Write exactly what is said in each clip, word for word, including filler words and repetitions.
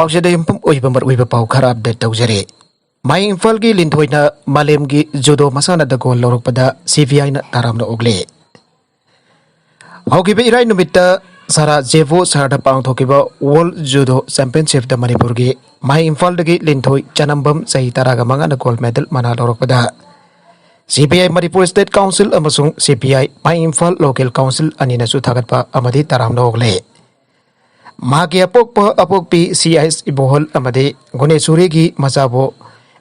ꯄꯥꯎꯆꯦꯗ ꯌꯨꯝꯐꯝ ꯑꯣꯏꯕ ꯃꯔꯨꯑꯣꯏꯕ ꯄꯥꯎ ꯈꯔ ꯑꯞꯗꯦꯠ ꯇꯧꯖꯔꯤ꯫ ꯃꯍꯩ ꯏꯝꯐꯥꯜꯒꯤ ꯂꯤꯟꯊꯣꯏꯅ ꯃꯥꯂꯦꯝꯒꯤ ꯖꯨꯗꯣ ꯃꯁꯥꯟꯅꯗ ꯒꯣꯜ ꯂꯧꯔꯛꯄꯗ ꯁꯤ ꯕꯤ ꯑꯥꯏꯅ ꯇꯔꯥꯝꯅ ꯑꯣꯛꯂꯦ꯫ ꯍꯧꯈꯤꯕ ꯏꯔꯥꯏ ꯅꯨꯃꯤꯠꯇ ꯁꯥꯔꯥ ꯖꯦꯕꯣ ꯁꯍꯔꯗ ꯄꯥꯡꯊꯣꯛꯈꯤꯕ ꯋꯥꯔꯜ ꯖꯨꯗꯣ ꯆꯦꯝꯄꯤꯌꯟꯁꯤꯞꯇ ꯃꯅꯤꯄꯨꯔꯒꯤ ꯃꯍꯩ ꯏꯝꯐꯥꯜꯗꯒꯤ ꯂꯤꯟꯊꯣꯏ ꯆꯅꯝꯕꯝ ꯆꯍꯤ ꯇꯔꯥꯒ ꯃꯉꯥꯅ ꯒꯣꯜ ꯃꯦꯗꯜ ꯃꯅꯥ ꯂꯧꯔꯛꯄꯗ ꯁꯤ ꯕꯤ ꯑꯥꯏ ꯃꯅꯤꯄꯨꯔ ꯁ꯭ꯇꯦꯠ ꯀꯥꯎꯟꯁꯤꯜ ꯑꯃꯁꯨꯡ ꯁꯤ ꯕꯤ ꯑꯥꯏ ꯃꯍꯩ ꯏꯝꯐꯥꯜ ꯂꯣꯀꯦꯜ ꯀꯥꯎꯟꯁꯤꯜ ꯑꯅꯤꯅꯁꯨ ꯊꯥꯒꯠꯄ ꯑꯃꯗꯤ ꯇꯔꯥꯝꯅ ꯑꯣꯛꯂꯦ꯫ ꯃꯍꯥꯛꯀꯤ ꯑꯄꯣꯛꯄ ꯑꯄꯣꯛꯄꯤ ꯁꯤ ꯑꯩꯆ ꯏꯕꯣꯍꯜ ꯑꯃꯗꯤ ꯒꯨꯅꯦꯁꯣꯔꯤꯒꯤ ꯃꯆꯥꯕꯨ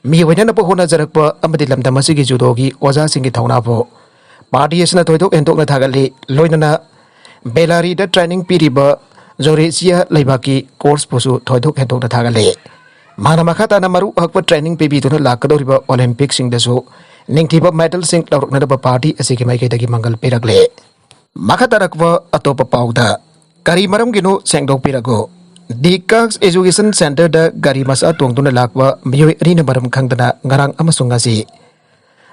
ꯃꯤ ꯑꯣꯏꯅꯅꯕ ꯍꯣꯠꯅꯖꯔꯛꯄ ꯑꯃꯗꯤ ꯂꯝꯗꯝ ꯑꯁꯤꯒꯤ ꯖꯨꯗꯣꯒꯤ ꯑꯣꯖꯥꯁꯤꯡꯒꯤ ꯊꯧꯅꯥꯕꯨ ꯄꯥꯔꯇꯤ ꯑꯁꯤꯅ ꯊꯣꯏꯗꯣꯛ ꯍꯦꯟꯗꯣꯛꯅ ꯊꯥꯒꯠꯂꯤ꯫ ꯂꯣꯏꯅꯅ ꯕꯦꯂꯥꯔꯤꯗ ꯇ꯭ꯔꯦꯅꯤꯡ ꯄꯤꯔꯤꯕ ꯖꯣꯔꯦꯁꯤꯌꯥ ꯂꯩꯕꯥꯛꯀꯤ ꯀꯣꯆꯄꯨꯁꯨ ꯊꯣꯏꯗꯣꯛ ꯍꯦꯟꯗꯣꯛꯅ ꯊꯥꯒꯠꯂꯤ꯫ ꯃꯍꯥꯛꯅ ꯃꯈꯥ ꯇꯥꯅ ꯃꯔꯨ ꯍꯛꯄ ꯇ꯭ꯔꯦꯅꯤꯡ ꯄꯤꯕꯤꯗꯨꯅ ꯂꯥꯛꯀꯗꯧꯔꯤꯕ ꯑꯣꯂꯦꯝꯄꯤꯛꯁꯤꯡꯗꯁꯨ ꯅꯤꯡꯊꯤꯕ ꯃꯦꯗꯜꯁꯤꯡ ꯂꯧꯔꯛꯅꯅꯕ ꯄꯥꯔꯇꯤ ꯑꯁꯤꯒꯤ ꯃꯥꯏꯀꯩꯗꯒꯤ ꯃꯪꯒꯜ ꯄꯤꯔꯛꯂꯦ꯫ ꯃꯈꯥ ꯇꯥꯔꯛꯄ ꯑꯇꯣꯞꯄ ꯄꯥꯎꯗ, ꯀꯔꯤ ꯃꯔꯝꯒꯤꯅꯣ ꯁꯦꯡꯗꯣꯛꯄꯤꯔꯛꯎ꯫ ꯗꯤ ꯀꯥꯛꯁ ꯑꯦꯖꯨꯀꯦꯁꯟ ꯁꯦꯟꯇꯔꯗ ꯒꯥꯔꯤ ꯃꯆꯥ ꯇꯣꯡꯗꯨꯅ ꯂꯥꯛꯄ ꯃꯤꯑꯣꯏ ꯑꯅꯤꯅ ꯃꯔꯝ ꯈꯪꯗꯅ ꯉꯔꯥꯡ ꯑꯃꯁꯨꯡ ꯉꯁꯤ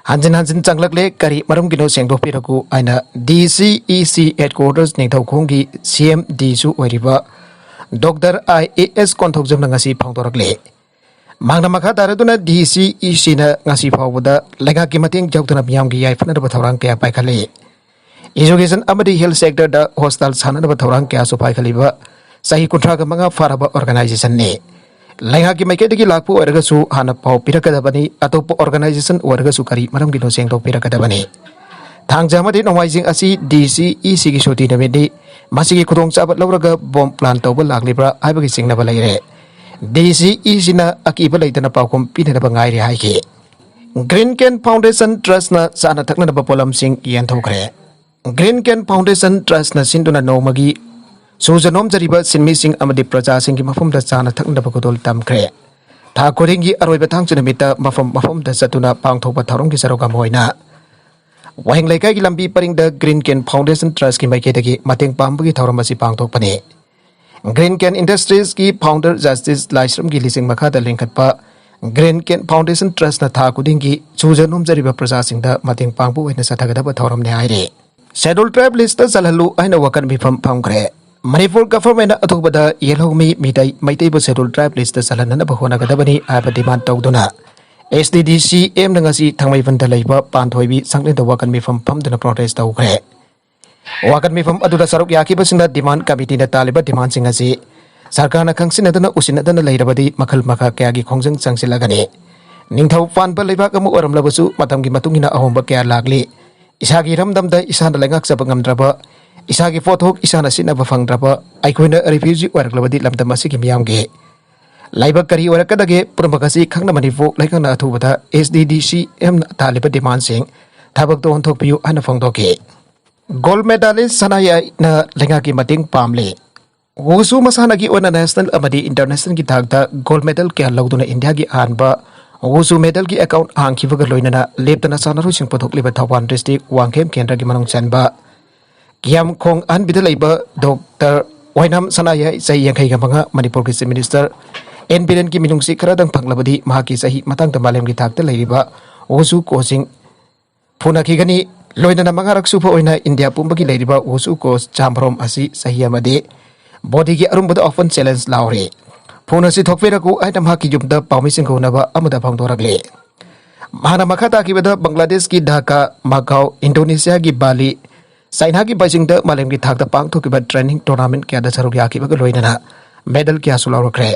ꯍꯟꯖꯤꯟ ꯍꯟꯖꯤꯟ ꯆꯪꯂꯛꯂꯦ꯫ ꯀꯔꯤ ꯃꯔꯝꯒꯤꯅꯣ ꯁꯦꯡꯗꯣꯛꯄꯤꯔꯛꯎ ꯍꯥꯏꯅ ꯗꯤ ꯁꯤ ꯏ ꯁꯤ ꯍꯦꯗꯀ꯭ꯋꯥꯇꯔꯁ ꯅꯤꯡꯊꯧꯈꯣꯡꯒꯤ ꯁꯤ ꯑꯦꯝ ꯗꯤꯁꯨ ꯑꯣꯏꯔꯤꯕ ꯗꯣꯛꯇꯔ ꯑꯥꯏ ꯑꯦ ꯑꯦꯁ ꯀꯣꯟꯊꯧꯖꯝꯅ ꯉꯁꯤ ꯐꯣꯡꯗꯣꯔꯛꯂꯦ꯫ ꯃꯍꯥꯛꯅ ꯃꯈꯥ ꯇꯥꯔꯗꯨꯅ ꯗꯤ ꯁꯤ ꯏ ꯁꯤꯅ ꯉꯁꯤ ꯐꯥꯎꯕꯗ ꯂꯩꯉꯥꯛꯀꯤ ꯃꯇꯦꯡ ꯌꯥꯎꯗꯅ ꯃꯤꯌꯥꯝꯒꯤ ꯌꯥꯏꯐꯅꯅꯕ ꯊꯧꯔꯥꯡ ꯀꯌꯥ ꯄꯥꯏꯈꯠꯂꯤ꯫ ꯏꯖꯨꯀꯦꯁꯟ ꯑꯃꯗꯤ ꯍꯦꯜꯊ ꯁꯦꯛꯇꯔꯗ ꯍꯣꯁꯇꯥꯜ ꯁꯥꯟꯅꯅꯕ ꯊꯧꯔꯥꯡ ꯀꯌꯥꯁꯨ ꯄꯥꯏꯈꯠꯂꯤꯕ ꯆꯍꯤ ꯀꯨꯟꯊ꯭ꯔꯥꯒ ꯃꯉꯥ ꯐꯥꯔꯕ ꯑꯣꯔꯒꯅꯥꯏꯖꯦꯁꯟꯅꯤ꯫ ꯂꯩꯉꯥꯛꯀꯤ ꯃꯥꯏꯀꯩꯗꯒꯤ ꯂꯥꯛꯄ ꯑꯣꯏꯔꯒꯁꯨ ꯍꯥꯟꯅ ꯄꯥꯎ ꯄꯤꯔꯛꯀꯗꯕꯅꯤ, ꯑꯇꯣꯞꯄ ꯑꯣꯔꯒꯅꯥꯏꯖꯦꯁꯟ ꯑꯣꯏꯔꯒꯁꯨ ꯀꯔꯤ ꯃꯔꯝꯒꯤꯅꯣ ꯁꯦꯡꯗꯣꯛꯄꯤꯔꯛꯀꯗꯕꯅꯤ꯫ ꯊꯥꯡꯖ ꯑꯃꯗꯤ ꯅꯣꯡꯃꯥꯏꯖꯤꯡ ꯑꯁꯤ ꯗꯤ ꯁꯤ ꯏ ꯁꯤꯒꯤ ꯁꯨꯇꯤ ꯅꯨꯃꯤꯠꯅꯤ꯫ ꯃꯁꯤꯒꯤ ꯈꯨꯗꯣꯡꯆꯥꯕ ꯂꯧꯔꯒ ꯕꯣꯝ ꯄ꯭ꯂꯥꯟ ꯇꯧꯕ ꯂꯥꯛꯂꯤꯕ꯭ꯔꯥ ꯍꯥꯏꯕꯒꯤ ꯆꯤꯡꯅꯕ ꯂꯩꯔꯦ꯫ ꯗꯤ ꯁꯤ ꯏ ꯁꯤꯅ ꯑꯀꯤꯕ ꯂꯩꯇꯅ ꯄꯥꯎꯈꯨꯝ ꯄꯤꯅꯅꯕ ꯉꯥꯏꯔꯤ ꯍꯥꯏꯈꯤ꯫ ꯒ꯭ꯔꯤꯟ ꯀꯦꯟ ꯐꯥꯎꯟꯗꯦꯁꯟ ꯇ꯭ꯔꯁꯅ ꯆꯥꯅ ꯊꯛꯅꯅꯕ ꯄꯣꯠꯂꯝꯁꯤꯡ ꯌꯦꯟꯊꯣꯛꯈ꯭ꯔꯦ꯫ ꯒ꯭ꯔꯤꯟ ꯀꯦꯟ ꯐꯥꯎꯟꯗꯦꯁꯟ ꯇ꯭ꯔꯁꯅ ꯁꯤꯟꯗꯨꯅ ꯅꯣꯡꯃꯒꯤ ꯁꯨꯖ ꯅꯣꯝꯖꯔꯤꯕ ꯁꯤꯟꯃꯤꯁꯤꯡ ꯑꯃꯗꯤ ꯄ꯭ꯔꯖꯥꯁꯤꯡꯒꯤ ꯃꯐꯝꯗ ꯆꯥꯅ ꯊꯛꯅꯅꯕ ꯈꯨꯗꯣꯜ ꯇꯝꯈ꯭ꯔꯦ꯫ ꯊꯥ ꯈꯨꯗꯤꯡꯒꯤ ꯑꯔꯣꯏꯕ ꯊꯥꯡꯖ ꯅꯨꯃꯤꯠꯇ ꯃꯐꯝ ꯃꯐꯝꯗ ꯆꯠꯇꯨꯅ ꯄꯥꯡꯊꯣꯛꯄ ꯊꯧꯔꯝꯒꯤ ꯁꯔꯨꯛ ꯑꯃ ꯑꯣꯏꯅ ꯋꯥꯍꯦꯡ ꯂꯩꯀꯥꯏꯒꯤ ꯂꯝꯕꯤ ꯄꯔꯤꯡꯗ ꯒ꯭ꯔꯤꯟ ꯀꯦꯟ ꯐꯥꯎꯟꯗꯦꯁꯟ ꯇ꯭ꯔꯁꯀꯤ ꯃꯥꯏꯀꯩꯗꯒꯤ ꯃꯇꯦꯡ ꯄꯥꯡꯕꯒꯤ ꯊꯧꯔꯝ ꯑꯁꯤ ꯄꯥꯡꯊꯣꯛꯄꯅꯤ꯫ ꯒ꯭ꯔꯤꯟ ꯀꯦꯟ ꯏꯟꯗꯁꯇ꯭ꯔꯤꯁꯀꯤ ꯐꯥꯎꯟꯗꯔ ꯖꯁꯇꯤꯁ ꯂꯥꯏꯁ꯭ꯔꯝꯒꯤ ꯂꯤꯆꯤꯡ ꯃꯈꯥꯗ ꯂꯤꯡꯈꯠꯄ ꯒ꯭ꯔꯤꯟ ꯀꯦꯟ ꯐꯥꯎꯟꯗꯦꯁꯟ ꯇ꯭ꯔꯁꯅ ꯊꯥ ꯈꯨꯗꯤꯡꯒꯤ ꯁꯨꯖ ꯅꯣꯝꯖꯔꯤꯕ ꯄ꯭ꯔꯖꯥꯁꯤꯡꯗ ꯃꯇꯦꯡ ꯄꯥꯡꯕ ꯑꯣꯏꯅ ꯆꯠꯊꯒꯗꯕ ꯊꯧꯔꯝꯅꯤ ꯍꯥꯏꯔꯤ꯫ ꯁꯦꯗꯨꯜ ꯇ꯭ꯔꯥꯏꯕ ꯂꯤꯁꯇ ꯆꯜꯍꯜꯂꯨ ꯍꯥꯏꯅ ꯋꯥꯀꯠ ꯃꯤꯐꯝ ꯐꯝꯈ꯭ꯔꯦ꯫ ꯃꯅꯤꯄꯨꯔ ꯒꯚꯔꯟꯃꯦꯟꯠꯅ ꯑꯊꯨꯕꯗ ꯌꯦꯜꯍꯧꯃꯤ ꯃꯤꯇꯩ, ꯃꯩꯇꯩꯕꯨ ꯁꯦꯗꯨꯜ ꯇ꯭ꯔꯥꯏꯕ ꯂꯤꯁꯇ ꯆꯜꯍꯟꯅꯅꯕ ꯍꯣꯠꯅꯒꯗꯕꯅꯤ ꯍꯥꯏꯕ ꯗꯤꯃꯥꯟ ꯇꯧꯗꯨꯅ ꯑꯦꯁ ꯗꯤ ꯗꯤ ꯁꯤ ꯑꯦꯝꯅ ꯉꯁꯤ ꯊꯥꯡꯃꯩꯕꯟꯗ ꯂꯩꯕ ꯄꯥꯟꯊꯣꯏꯕꯤ ꯁꯪꯂꯦꯟꯗ ꯋꯥꯀꯠ ꯃꯤꯐꯝ ꯐꯝꯗꯨꯅ ꯄ꯭ꯔꯣꯇꯦꯁ ꯇꯧꯈ꯭ꯔꯦ꯫ ꯋꯥꯀꯠ ꯃꯤꯐꯝ ꯑꯗꯨꯗ ꯁꯔꯨꯛ ꯌꯥꯈꯤꯕꯁꯤꯡꯅ ꯗꯤꯃꯥꯟ ꯀꯃꯤꯇꯤꯅ ꯇꯥꯜꯂꯤꯕ ꯗꯤꯃꯥꯟꯁꯤꯡ ꯑꯁꯤ ꯁꯔꯀꯥꯔꯅ ꯈꯪꯁꯤꯟꯅꯗꯨꯅ ꯎꯁꯤꯟꯅꯗꯅ ꯂꯩꯔꯕꯗꯤ ꯃꯈꯜ ꯃꯈꯥ ꯀꯌꯥꯒꯤ ꯈꯣꯡꯖꯪ ꯆꯪꯁꯤꯜꯂꯒꯅꯤ꯫ ꯅꯤꯡꯊꯧ ꯄꯥꯟꯕ ꯂꯩꯕꯥꯛ ꯑꯃ ꯑꯣꯏꯔꯝꯂꯕꯁꯨ ꯃꯇꯝꯒꯤ ꯃꯇꯨꯡ ꯏꯟꯅ ꯑꯍꯣꯡꯕ ꯀꯌꯥ ꯂꯥꯛꯂꯤ꯫ ꯏꯁꯥꯒꯤ ꯏꯔꯝꯗꯝꯗ ꯏꯁꯥꯅ ꯂꯩꯉꯥꯛꯆꯕ ꯉꯝꯗ꯭ꯔꯕ, ꯏꯁꯥꯒꯤ ꯄꯣꯠꯊꯣꯛ ꯏꯁꯥꯅ ꯁꯤꯖꯤꯟꯅꯕ ꯐꯪꯗ꯭ꯔꯕ ꯑꯩꯈꯣꯏꯅ ꯔꯤꯐ꯭ꯌꯨꯖꯤ ꯑꯣꯏꯔꯛꯂꯕꯗꯤ ꯂꯝꯗꯝ ꯑꯁꯤꯒꯤ ꯃꯤꯌꯥꯝꯒꯤ ꯂꯥꯏꯕꯛ ꯀꯔꯤ ꯑꯣꯏꯔꯛꯀꯗꯒꯦ? ꯄꯨꯝꯅꯃꯛ ꯑꯁꯤ ꯈꯪꯅ ꯃꯅꯤꯄꯨꯔ ꯂꯩꯉꯥꯛꯅ ꯑꯊꯨꯕꯗ ꯑꯦꯁ ꯗꯤ ꯗꯤ ꯁꯤ ꯑꯦꯝꯅ ꯇꯥꯜꯂꯤꯕ ꯗꯤꯃꯥꯟꯁꯤꯡ ꯊꯕꯛꯇ ꯑꯣꯟꯊꯣꯛꯄꯤꯌꯨ ꯍꯥꯏꯅ ꯐꯣꯡꯗꯣꯛꯈꯤ꯫ ꯒꯣꯜꯗ ꯃꯦꯗꯥꯂꯤꯁ ꯁꯅꯥꯌꯥꯏꯅ ꯂꯩꯉꯥꯛꯀꯤ ꯃꯇꯦꯡ ꯄꯥꯝꯂꯤ꯫ ꯋꯨꯁꯨ ꯃꯁꯥꯟꯅꯒꯤ ꯑꯣꯏꯅ ꯅꯦꯁꯅꯦꯜ ꯑꯃꯗꯤ ꯏꯟꯇꯔꯅꯦꯁꯅꯦꯜꯒꯤ ꯊꯥꯛꯇ ꯒꯣꯜꯗ ꯃꯦꯗꯜ ꯀꯌꯥ ꯂꯧꯗꯨꯅ ꯏꯟꯗꯤꯌꯥꯒꯤ ꯑꯍꯥꯟꯕ ꯋꯨꯁꯨ ꯃꯦꯗꯜꯒꯤ ꯑꯦꯀꯥꯎꯟꯠ ꯍꯥꯡꯈꯤꯕꯒ ꯂꯣꯏꯅꯅ ꯂꯦꯞꯇꯅ ꯁꯥꯟꯅꯔꯣꯏꯁꯤꯡ ꯄꯨꯊꯣꯛꯂꯤꯕ ꯊꯧꯕꯥꯜ ꯗꯤꯁꯇ꯭ꯔꯤꯛ ꯋꯥꯡꯈꯦꯝ ꯀꯦꯟꯗ꯭ꯔꯒꯤ ꯃꯅꯨꯡ ꯆꯟꯕ ꯀꯤꯌꯥꯝꯈꯣꯡ ꯑꯍꯟꯕꯤꯗ ꯂꯩꯕ ꯗꯣꯛꯇꯔ ꯑꯣꯏꯅꯥꯝ ꯁꯅꯥꯌꯥꯏ, ꯆꯍꯤ ꯌꯥꯡꯈꯩꯒ ꯃꯉꯥ, ꯃꯅꯤꯄꯨꯔꯒꯤ ꯆꯤꯐ ꯃꯤꯅꯤꯁꯇꯔ ꯑꯦꯟ ꯕꯤꯔꯦꯟꯒꯤ ꯃꯤꯅꯨꯡꯁꯤ ꯈꯔꯗꯪ ꯐꯪꯂꯕꯗꯤ ꯃꯍꯥꯛꯀꯤ ꯆꯍꯤ ꯃꯇꯥꯡꯗ ꯃꯥꯂꯦꯝꯒꯤ ꯊꯥꯛꯇ ꯂꯩꯔꯤꯕ ꯋꯨꯁꯨ ꯀꯣꯆꯁꯤꯡ ꯐꯨꯅꯈꯤꯒꯅꯤ꯫ ꯂꯣꯏꯅꯅ ꯃꯉꯥꯔꯛ ꯁꯨꯕ ꯑꯣꯏꯅ ꯏꯟꯗꯤꯌꯥ ꯄꯨꯝꯕꯒꯤ ꯂꯩꯔꯤꯕ ꯋꯨꯁꯨ ꯀꯣꯆ ꯆꯥꯝꯕ꯭ꯔꯣꯝ ꯑꯁꯤ ꯆꯍꯤ ꯑꯃꯗꯤ ꯕꯣꯗꯤꯒꯤ ꯑꯔꯨꯝꯕꯗ ꯑꯣꯄꯟ ꯆꯦꯂꯦꯟꯖ ꯂꯥꯎꯔꯤ꯫ ꯐꯨꯅ ꯁꯤ ꯊꯣꯛꯄꯤꯔꯛꯎ ꯍꯥꯏꯅ ꯃꯍꯥꯛꯀꯤ ꯌꯨꯝꯗ ꯄꯥꯎꯃꯤꯁꯤꯡꯒ ꯎꯅꯕ ꯑꯃꯗ ꯐꯣꯡꯗꯣꯔꯛꯂꯤ꯫ ꯃꯍꯥꯛꯅ ꯃꯈꯥ ꯇꯥꯈꯤꯕꯗ ꯕꯪꯒ꯭ꯂꯥꯗꯦꯁꯀꯤ ꯙꯥꯀꯥ, ꯃꯥꯀꯥꯎ, ꯏꯟꯗꯣꯅꯦꯁꯤꯌꯥꯒꯤ ꯕꯥꯂꯤ, ꯆꯥꯏꯅꯥꯒꯤ ꯕꯩꯖꯤꯡꯗ ꯃꯥꯂꯦꯝꯒꯤ ꯊꯥꯛꯇ ꯄꯥꯡꯊꯣꯛꯈꯤꯕ ꯇ꯭ꯔꯦꯅꯤꯡ ꯇꯣꯔꯅꯥꯃꯦꯟꯠ ꯀꯌꯥꯗ ꯁꯔꯨꯛ ꯌꯥꯈꯤꯕꯒ ꯂꯣꯏꯅꯅ ꯃꯦꯗꯜ ꯀꯌꯥꯁꯨ ꯂꯧꯔꯛꯈ꯭ꯔꯦ꯫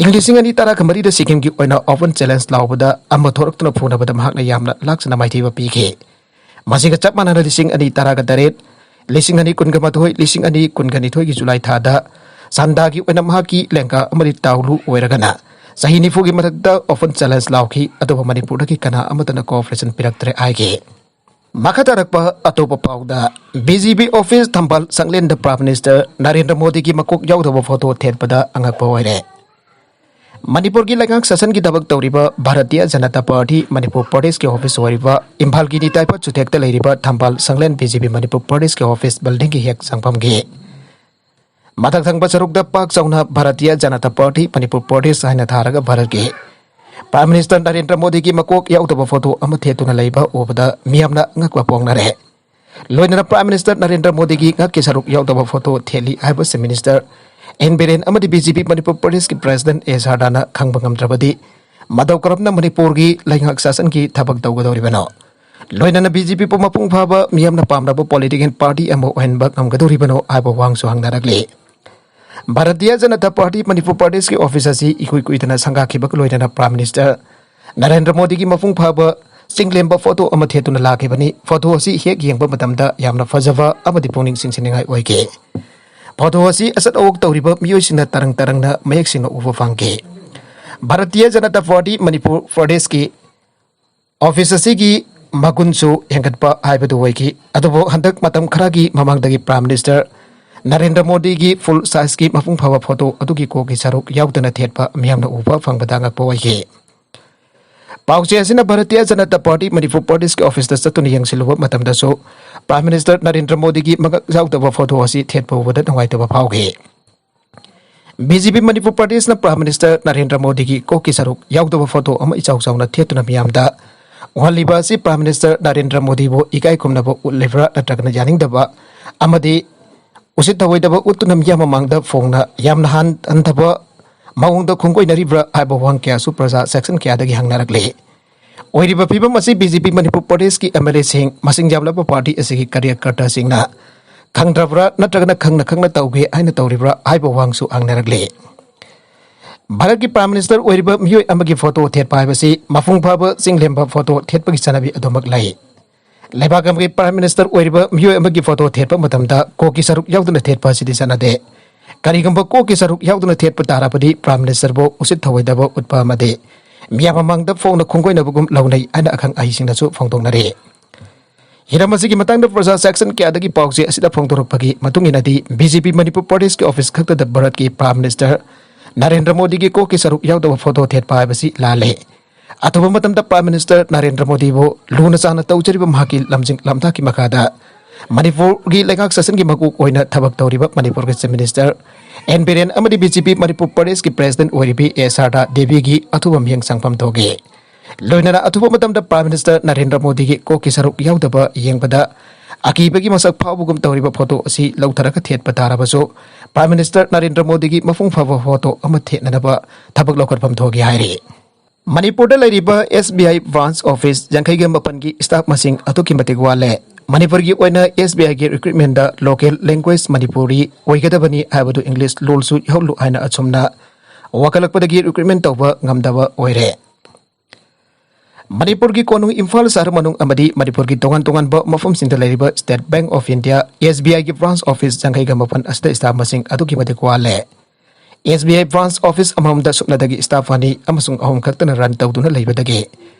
ꯏꯪ ꯂꯤꯁꯤꯡ ꯑꯅꯤ ꯇꯔꯥꯒ ꯃꯔꯤꯗ ꯁꯤꯛꯀꯤꯝꯒꯤ ꯑꯣꯏꯅ ꯑꯣꯄꯟ ꯆꯦꯂꯦꯟꯖ ꯂꯥꯎꯕꯗ ꯑꯃ ꯊꯣꯔꯛꯇꯨꯅ ꯐꯨꯅꯕꯗ ꯃꯍꯥꯛꯅ ꯌꯥꯝꯅ ꯂꯥꯛꯆꯅ ꯃꯥꯏꯊꯤꯕ ꯄꯤꯈꯤ꯫ ꯃꯁꯤꯒ ꯆꯞ ꯃꯥꯟꯅꯅ ꯂꯤꯁꯤꯡ ꯑꯅꯤ ꯇꯔꯥꯒ ꯇꯔꯦꯠ, ꯂꯤꯁꯤꯡ ꯑꯅꯤ ꯀꯨꯟꯒ ꯃꯥꯊꯣꯏ, ꯂꯤꯁꯤꯡ ꯑꯅꯤ ꯀꯨꯟꯒ ꯅꯤꯊꯣꯏꯒꯤ ꯖꯨꯂꯥꯏ ꯊꯥꯗ ꯆꯥꯟꯗꯥꯒꯤ ꯑꯣꯏꯅ ꯃꯍꯥꯛꯀꯤ ꯂꯦꯡꯒꯥ ꯑꯃꯗꯤ ꯇꯥꯎꯂꯨ ꯑꯣꯏꯔꯒꯅ ꯆꯍꯤ ꯅꯤꯐꯨꯒꯤ ꯃꯊꯛꯇ ꯑꯣꯄꯟ ꯆꯦꯂꯦꯟꯖ ꯂꯥꯎꯈꯤ, ꯑꯗꯨꯕꯨ ꯃꯅꯤꯄꯨꯔꯗꯒꯤ ꯀꯅꯥ ꯑꯃꯠꯇꯅ ꯀꯣꯑꯣꯄꯔꯦꯁꯟ ꯄꯤꯔꯛꯇ꯭ꯔꯦ ꯍꯥꯏꯈꯤ꯫ ꯃꯈꯥ ꯇꯥꯔꯛꯄ ꯑꯇꯣꯞꯄ ꯄꯥꯎꯗ, ꯕꯤ ꯖꯦ ꯄꯤ ꯑꯣꯐꯤꯁ ꯊꯝꯕꯥꯜ ꯁꯪꯂꯦꯟꯗ ꯄ꯭ꯔꯥꯏꯝ ꯃꯤꯅꯤꯁꯇꯔ ꯅꯔꯦꯟꯗ꯭ꯔ ꯃꯣꯗꯤꯒꯤ ꯃꯀꯣꯛ ꯌꯥꯎꯗꯕ ꯐꯣꯇꯣ ꯊꯦꯠꯄꯗ ꯑꯉꯛꯄ ꯑꯣꯏꯔꯦ꯫ ꯃꯅꯤꯄꯨꯔꯒꯤ ꯂꯩꯉꯥꯛ ꯁꯥꯁꯟꯒꯤ ꯊꯕꯛ ꯇꯧꯔꯤꯕ ꯚꯥꯔꯇꯤꯌ ꯖꯅꯇꯥ ꯄꯥꯔꯇꯤ ꯃꯅꯤꯄꯨꯔ ꯄ꯭ꯔꯗꯦꯁꯀꯤ ꯑꯣꯐꯤꯁ ꯑꯣꯏꯔꯤꯕ ꯏꯝꯐꯥꯜꯒꯤ ꯅꯤꯇꯥꯏꯐꯠ ꯆꯨꯊꯦꯛꯇ ꯂꯩꯔꯤꯕ ꯊꯝꯕꯥꯜ ꯁꯪꯂꯦꯟ ꯕꯤ ꯖꯦ ꯄꯤ ꯃꯅꯤꯄꯨꯔ ꯄ꯭ꯔꯗꯦꯁꯀꯤ ꯑꯣꯐꯤꯁ ꯕꯤꯜꯗꯤꯡꯒꯤ ꯍꯦꯛ ꯆꯪꯐꯝꯒꯤ ꯃꯊꯛ ꯊꯪꯕ ꯁꯔꯨꯛꯇ ꯄꯥꯛ ꯆꯥꯎꯅ ꯚꯥꯔꯇꯤꯌ ꯖꯅꯇꯥ ꯄꯥꯔꯇꯤ ꯃꯅꯤꯄꯨꯔ ꯄ꯭ꯔꯗꯦꯁ ꯍꯥꯏꯅ ꯊꯥꯔꯒ ꯚꯥꯔꯠꯀꯤ ꯄ꯭ꯔꯥꯏꯝ ꯃꯤꯅꯤꯁꯇꯔ ꯅꯔꯦꯟꯗ꯭ꯔ ꯃꯣꯗꯤꯒꯤ ꯃꯀꯣꯛ ꯌꯥꯎꯗꯕ ꯐꯣꯇꯣ ꯑꯃ ꯊꯦꯠꯇꯨꯅ ꯂꯩꯕ ꯎꯕꯗ ꯃꯤꯌꯥꯝꯅ ꯉꯛꯄ ꯐꯣꯡꯅꯔꯦ꯫ ꯂꯣꯏꯅꯅ Prime Minister ꯅꯔꯦꯟꯗ꯭ꯔ ꯃꯣꯗꯤꯒꯤ ꯉꯛꯀꯤ ꯁꯔꯨꯛ ꯌꯥꯎꯗꯕ ꯐꯣꯇꯣ ꯊꯦꯠꯂꯤ ꯍꯥꯏꯕ Chief Minister ꯑꯦꯟ ꯕꯤꯔꯦꯟ ꯑꯃꯗꯤ ꯕꯤ ꯖꯦ ꯄꯤ ꯃꯅꯤꯄꯨꯔ ꯄ꯭ꯔꯗꯦꯁꯀꯤ President ꯑꯦ ꯁꯥꯔꯗꯥꯅ ꯈꯪꯕ ꯉꯝꯗ꯭ꯔꯕꯗꯤ, ꯃꯇꯧ ꯀꯔꯝꯅ ꯃꯅꯤꯄꯨꯔꯒꯤ ꯂꯩꯉꯥꯛ ꯁꯥꯁꯟꯒꯤ ꯊꯕꯛ ꯇꯧꯒꯗꯧꯔꯤꯕꯅꯣ? ꯂꯣꯏꯅꯅ ꯕꯤ ꯖꯦ ꯄꯤ ꯄꯨ ꯃꯄꯨꯡ ꯐꯥꯕ ꯃꯤꯌꯥꯝꯅ ꯄꯥꯝꯅꯕ political party ꯑꯃ ꯑꯣꯏꯍꯟꯕ ꯉꯝꯒꯗꯧꯔꯤꯕꯅꯣ ꯍꯥꯏꯕ ꯋꯥꯍꯪꯁꯨ ꯍꯪꯅꯔꯛꯂꯤ꯫ ꯚꯥꯔꯇꯤꯌ ꯖꯅꯇꯥ ꯄꯥꯔꯇꯤ ꯃꯅꯤꯄꯨꯔ ꯄ꯭ꯔꯗꯦꯁꯀꯤ office ꯑꯁꯤ ꯏꯀꯨꯏ ꯀꯨꯏꯗꯅ ꯁꯪꯒꯥꯈꯤꯕꯒ ꯂꯣꯏꯅꯅ Prime Minister ꯅꯔꯦꯟꯗ꯭ꯔ ꯃꯣꯗꯤꯒꯤ ꯃꯄꯨꯡ ꯐꯥꯕ ꯆꯤꯡꯂꯦꯝꯕ ꯐꯣꯇꯣ ꯑꯃ ꯊꯦꯠꯇꯨꯅ ꯂꯥꯛꯈꯤꯕꯅꯤ꯫ ꯐꯣꯇꯣ ꯑꯁꯤ ꯍꯦꯛ ꯌꯦꯡꯕ ꯃꯇꯝꯗ ꯌꯥꯝꯅ ꯐꯖꯕ ꯑꯃꯗꯤ ꯄꯨꯛꯅꯤꯡ ꯆꯤꯡꯁꯤꯟꯅꯤꯡꯉꯥꯏ ꯑꯣꯏꯈꯤ꯫ ꯐꯣꯇꯣ ꯑꯁꯤ ꯑꯆꯠ ꯑꯋꯣꯛ ꯇꯧꯔꯤꯕ ꯃꯤꯑꯣꯏꯁꯤꯡꯅ ꯇꯔꯪ ꯇꯔꯪꯅ ꯃꯌꯦꯛ ꯁꯦꯡꯅ ꯎꯕ ꯐꯪꯈꯤ꯫ ꯚꯥꯔꯇꯤꯌ ꯖꯅꯇꯥ ꯄꯥꯔꯇꯤ ꯃꯅꯤꯄꯨꯔ ꯄ꯭ꯔꯗꯦꯁꯀꯤ office ꯑꯁꯤꯒꯤ ꯃꯒꯨꯟꯁꯨ ꯍꯦꯟꯒꯠꯄ ꯍꯥꯏꯕꯗꯨ ꯑꯣꯏꯈꯤ꯫ ꯑꯗꯨꯕꯨ ꯍꯟꯗꯛ ꯃꯇꯝ ꯈꯔꯒꯤ ꯃꯃꯥꯡꯗꯒꯤ Prime Minister ꯅꯔꯦꯟꯗ꯭ꯔ ꯃꯣꯗꯤꯒꯤ full sizeꯀꯤ ꯃꯄꯨꯡ ꯐꯥꯕ ꯐꯣꯇꯣ ꯑꯗꯨꯒꯤ ꯀꯣꯛꯀꯤ ꯁꯔꯨꯛ ꯌꯥꯎꯗꯅ ꯊꯦꯠꯄ ꯃꯤꯌꯥꯝꯅ ꯎꯕ ꯐꯪꯕꯗ ꯉꯛꯄ ꯑꯣꯏꯈꯤ꯫ ꯄꯥꯎꯆꯦ ꯑꯁꯤꯅ ꯚꯥꯔꯇꯤꯌ ꯖꯅꯇꯥ ꯄꯥꯔꯇꯤ ꯃꯅꯤꯄꯨꯔ ꯄ꯭ꯔꯗꯦꯁꯀꯤ officeꯇ ꯆꯠꯇꯨꯅ ꯌꯦꯡꯁꯤꯜꯂꯨꯕ ꯃꯇꯝꯗꯁꯨ Prime Minister ꯅꯔꯦꯟꯗ꯭ꯔ ꯃꯣꯗꯤꯒꯤ ꯃꯉꯛ ꯌꯥꯎꯗꯕ ꯐꯣꯇꯣ ꯑꯁꯤ ꯊꯦꯠꯄ ꯎꯕꯗ ꯅꯨꯡꯉꯥꯏꯇꯕ ꯐꯥꯎꯈꯤ꯫ ꯕꯤ ꯖꯦ ꯄꯤ ꯃꯅꯤꯄꯨꯔ ꯄ꯭ꯔꯗꯦꯁꯅ Prime Minister ꯅꯔꯦꯟꯗ꯭ꯔ ꯃꯣꯗꯤꯒꯤ ꯀꯣꯛꯀꯤ ꯁꯔꯨꯛ ꯌꯥꯎꯗꯕ ꯐꯣꯇꯣ ꯑꯃ ꯏꯆꯥꯎ ꯆꯥꯎꯅ ꯊꯦꯠꯇꯨꯅ ꯃꯤꯌꯥꯝꯗ ꯎꯍꯜꯂꯤꯕ ꯑꯁꯤ Prime Minister ꯅꯔꯦꯟꯗ꯭ꯔ ꯃꯣꯗꯤꯕꯨ ꯏꯀꯥꯏ ꯈꯨꯝꯅꯕ ꯎꯠꯂꯤꯕ꯭ꯔꯥ ꯅꯠꯇ꯭ꯔꯒꯅ ꯌꯥꯅꯤꯡꯗꯕ ꯑꯃꯗꯤ ꯎꯁꯤꯠ ꯊꯑꯣꯏꯗꯕ ꯎꯠꯇꯨꯅ ꯃꯤꯌꯥꯝ ꯃꯃꯥꯡꯗ ꯐꯣꯡꯅ ꯌꯥꯝꯅ ꯍꯟ-, ꯍꯟꯊꯕ ꯃꯑꯣꯡꯗ ꯈꯣꯡꯒꯣꯏꯅꯔꯤꯕ꯭ꯔꯥ ꯍꯥꯏꯕ ꯋꯥꯍꯪ ꯀꯌꯥꯁꯨ ꯄ꯭ꯔꯖꯥ section ꯀꯌꯥꯗꯒꯤ ꯍꯪꯅꯔꯛꯂꯤ꯫ ꯑꯣꯏꯔꯤꯕ ꯐꯤꯕꯝ ꯑꯁꯤ ꯕꯤ ꯖꯦ ꯄꯤ ꯃꯅꯤꯄꯨꯔ ꯄ꯭ꯔꯗꯦꯁꯀꯤ ꯑꯦꯝ ꯑꯦꯜ ꯑꯦꯁꯤꯡ ꯃꯁꯤꯡ ꯌꯥꯝꯂꯕ ꯄꯥꯔꯇꯤ ꯑꯁꯤꯒꯤ ꯀꯥꯔꯌꯀꯔꯇꯥꯁꯤꯡꯅ ꯈꯪꯗ꯭ꯔꯕ꯭ꯔꯥ ꯅꯠꯇ꯭ꯔꯒꯅ ꯈꯪꯅ ꯈꯪꯅ ꯇꯧꯒꯦ ꯍꯥꯏꯅ ꯇꯧꯔꯤꯕ꯭ꯔꯥ ꯍꯥꯏꯕ ꯋꯥꯍꯪꯁꯨ ꯍꯪꯅꯔꯛꯂꯤ꯫ ꯚꯥꯔꯠꯀꯤ Prime Minister ꯑꯣꯏꯔꯤꯕ ꯃꯤꯑꯣꯏ ꯑꯃꯒꯤ ꯐꯣꯇꯣ ꯊꯦꯠꯄ ꯍꯥꯏꯕꯁꯤ ꯃꯄꯨꯡ ꯐꯥꯕ ꯆꯤꯡꯂꯦꯝꯕ ꯐꯣꯇꯣ ꯊꯦꯠꯄꯒꯤ ꯆꯠꯅꯕꯤ ꯑꯗꯨꯃꯛ ꯂꯩ꯫ ꯂꯩꯕꯥꯛ ꯑꯃꯒꯤ Prime Minister ꯑꯣꯏꯔꯤꯕ ꯃꯤꯑꯣꯏ ꯑꯃꯒꯤ ꯐꯣꯇꯣ ꯊꯦꯠꯄ ꯃꯇꯝꯗ ꯀꯣꯛꯀꯤ ꯁꯔꯨꯛ ꯌꯥꯎꯗꯅ ꯊꯦꯠꯄ ꯑꯁꯤꯗꯤ ꯆꯠꯅꯗꯦ꯫ ꯀꯔꯤꯒꯨꯝꯕ ꯀꯣꯛꯀꯤ ꯁꯔꯨꯛ ꯌꯥꯎꯗꯅ ꯊꯦꯠꯄ ꯇꯥꯔꯕꯗꯤ Prime Ministerꯕꯨ ꯎꯁꯤꯠ ꯊꯑꯣꯏꯗꯕ ꯎꯠꯄ ꯑꯃꯗꯤ ꯃꯤꯌꯥꯝ ꯃꯃꯥꯡꯗ ꯐꯣꯡꯅ ꯈꯣꯡꯒꯣꯏꯅꯕꯒꯨꯝ ꯂꯧꯅꯩ ꯍꯥꯏꯅ ꯑꯈꯪ ꯑꯍꯩꯁꯤꯡꯅꯁꯨ ꯐꯣꯡꯗꯣꯛꯅꯔꯤ꯫ ꯍꯤꯔꯝ ꯑꯁꯤꯒꯤ ꯃꯇꯥꯡꯗ ꯄ꯭ꯔꯖꯥ section ꯀꯌꯥꯗꯒꯤ ꯄꯥꯎꯆꯦ ꯑꯁꯤꯗ ꯐꯣꯡꯗꯣꯔꯛꯄꯒꯤ ꯃꯇꯨꯡ ꯏꯟꯅꯗꯤ, ꯕꯤ ꯖꯦ ꯄꯤ ꯃꯅꯤꯄꯨꯔ ꯄ꯭ꯔꯗꯦꯁꯀꯤ office ꯈꯛꯇꯗ ꯚꯥꯔꯠꯀꯤ Prime Minister ꯅꯔꯦꯟꯗ꯭ꯔ ꯃꯣꯗꯤꯒꯤ ꯀꯣꯛꯀꯤ ꯁꯔꯨꯛ ꯌꯥꯎꯗꯕ ꯐꯣꯇꯣ ꯊꯦꯠꯄ ꯍꯥꯏꯕꯁꯤ ꯂꯥꯜꯂꯦ꯫ ꯑꯊꯨꯕ ꯃꯇꯝꯗ Prime Minister ꯅꯔꯦꯟꯗ꯭ꯔ ꯃꯣꯗꯤꯕꯨ ꯂꯨꯅ ꯆꯥꯟꯅ ꯇꯧꯖꯔꯤꯕ ꯃꯍꯥꯛꯀꯤ ꯂꯝꯖꯤꯡ ꯂꯝꯇꯥꯛꯀꯤ ꯃꯈꯥꯗ ꯃꯅꯤꯄꯨꯔꯒꯤ ꯂꯩꯉꯥꯛ ꯁꯥꯁꯟꯒꯤ ꯃꯀꯣꯛ ꯑꯣꯏꯅ ꯊꯕꯛ ꯇꯧꯔꯤꯕ ꯃꯅꯤꯄꯨꯔꯒꯤ Chief Minister ꯑꯦꯟ ꯕꯤꯔꯦꯟ ꯑꯃꯗꯤ ꯕꯤ ꯖꯦ ꯄꯤ ꯃꯅꯤꯄꯨꯔ ꯄ꯭ꯔꯗꯦꯁꯀꯤ President ꯑꯣꯏꯔꯤꯕꯤ ꯑꯦ ꯁꯥꯔꯗꯥ ꯗꯦꯕꯤꯒꯤ ꯑꯊꯨꯕ ꯃꯤꯠꯌꯦꯡ ꯆꯪꯐꯝ ꯊꯣꯛꯏ꯫ ꯂꯣꯏꯅꯅ ꯑꯊꯨꯕ ꯃꯇꯝꯗ Prime Minister ꯅꯔꯦꯟꯗ꯭ꯔ ꯃꯣꯗꯤꯒꯤ ꯀꯣꯛꯀꯤ ꯁꯔꯨꯛ ꯌꯥꯎꯗꯕ ꯌꯦꯡꯕꯗ ꯑꯀꯤꯕꯒꯤ ꯃꯁꯛ ꯐꯥꯎꯕꯒꯨꯝ ꯇꯧꯔꯤꯕ ꯐꯣꯇꯣ ꯑꯁꯤ ꯂꯧꯊꯔꯒ ꯊꯦꯠꯄ ꯇꯥꯔꯕꯁꯨ, Prime Minister ꯅꯔꯦꯟꯗ꯭ꯔ ꯃꯣꯗꯤꯒꯤ ꯃꯄꯨꯡ ꯐꯥꯕ ꯐꯣꯇꯣ ꯑꯃ ꯊꯦꯠꯅꯅꯕ ꯊꯕꯛ ꯂꯧꯈꯠꯐꯝ ꯊꯣꯛꯈꯤ ꯍꯥꯏꯔꯤ꯫ ꯃꯅꯤꯄꯨꯔꯗ ꯂꯩꯔꯤꯕ S B I branch office ꯌꯥꯡꯈꯩꯒ ꯃꯥꯄꯟꯒꯤ staff ꯃꯁꯤꯡ ꯑꯗꯨꯛꯀꯤ ꯃꯇꯤꯛ ꯋꯥꯠꯂꯦ꯫ ꯃꯅꯤꯄꯨꯔꯒꯤ ꯑꯣꯏꯅ S B I ꯒꯤ recruitment ꯗ local language ꯃꯅꯤꯄꯨꯔꯤ ꯑꯣꯏꯒꯗꯕꯅꯤ ꯍꯥꯏꯕꯗꯨ English ꯂꯣꯜꯁꯨ ꯌꯥꯎꯍꯜꯂꯨ ꯍꯥꯏꯅ ꯑꯁꯨꯝꯅ ꯋꯥꯀꯠꯂꯛꯄꯗꯒꯤ recruitment ꯇꯧꯕ ꯉꯝꯗꯕ ꯑꯣꯏꯔꯦ꯫ ꯃꯅꯤꯄꯨꯔꯒꯤ ꯀꯣꯅꯨꯡ ꯏꯝꯐꯥꯜ ꯁꯍꯔ ꯃꯅꯨꯡ ꯑꯃꯗꯤ ꯃꯅꯤꯄꯨꯔꯒꯤ ꯇꯣꯉꯥꯟ ꯇꯣꯉꯥꯟꯕ ꯃꯐꯝꯁꯤꯡꯗ ꯂꯩꯔꯤꯕ State Bank of India, S B I ꯒꯤ branch office ꯌꯥꯡꯈꯩꯒ ꯃꯥꯄꯟ ꯑꯁꯤꯗ staff ꯃꯁꯤꯡ ꯑꯗꯨꯛꯀꯤ ꯃꯇꯤꯛ ꯋꯥꯠꯂꯦ꯫ S B I branch office ꯑꯃꯃꯝꯗ ꯁꯨꯞꯅꯗꯒꯤ staff ꯑꯅꯤ ꯑꯃꯁꯨꯡ ꯑꯍꯨꯝ ꯈꯛꯇꯅ run ꯇꯧꯗꯨꯅ ꯂꯩꯕꯗꯒꯤ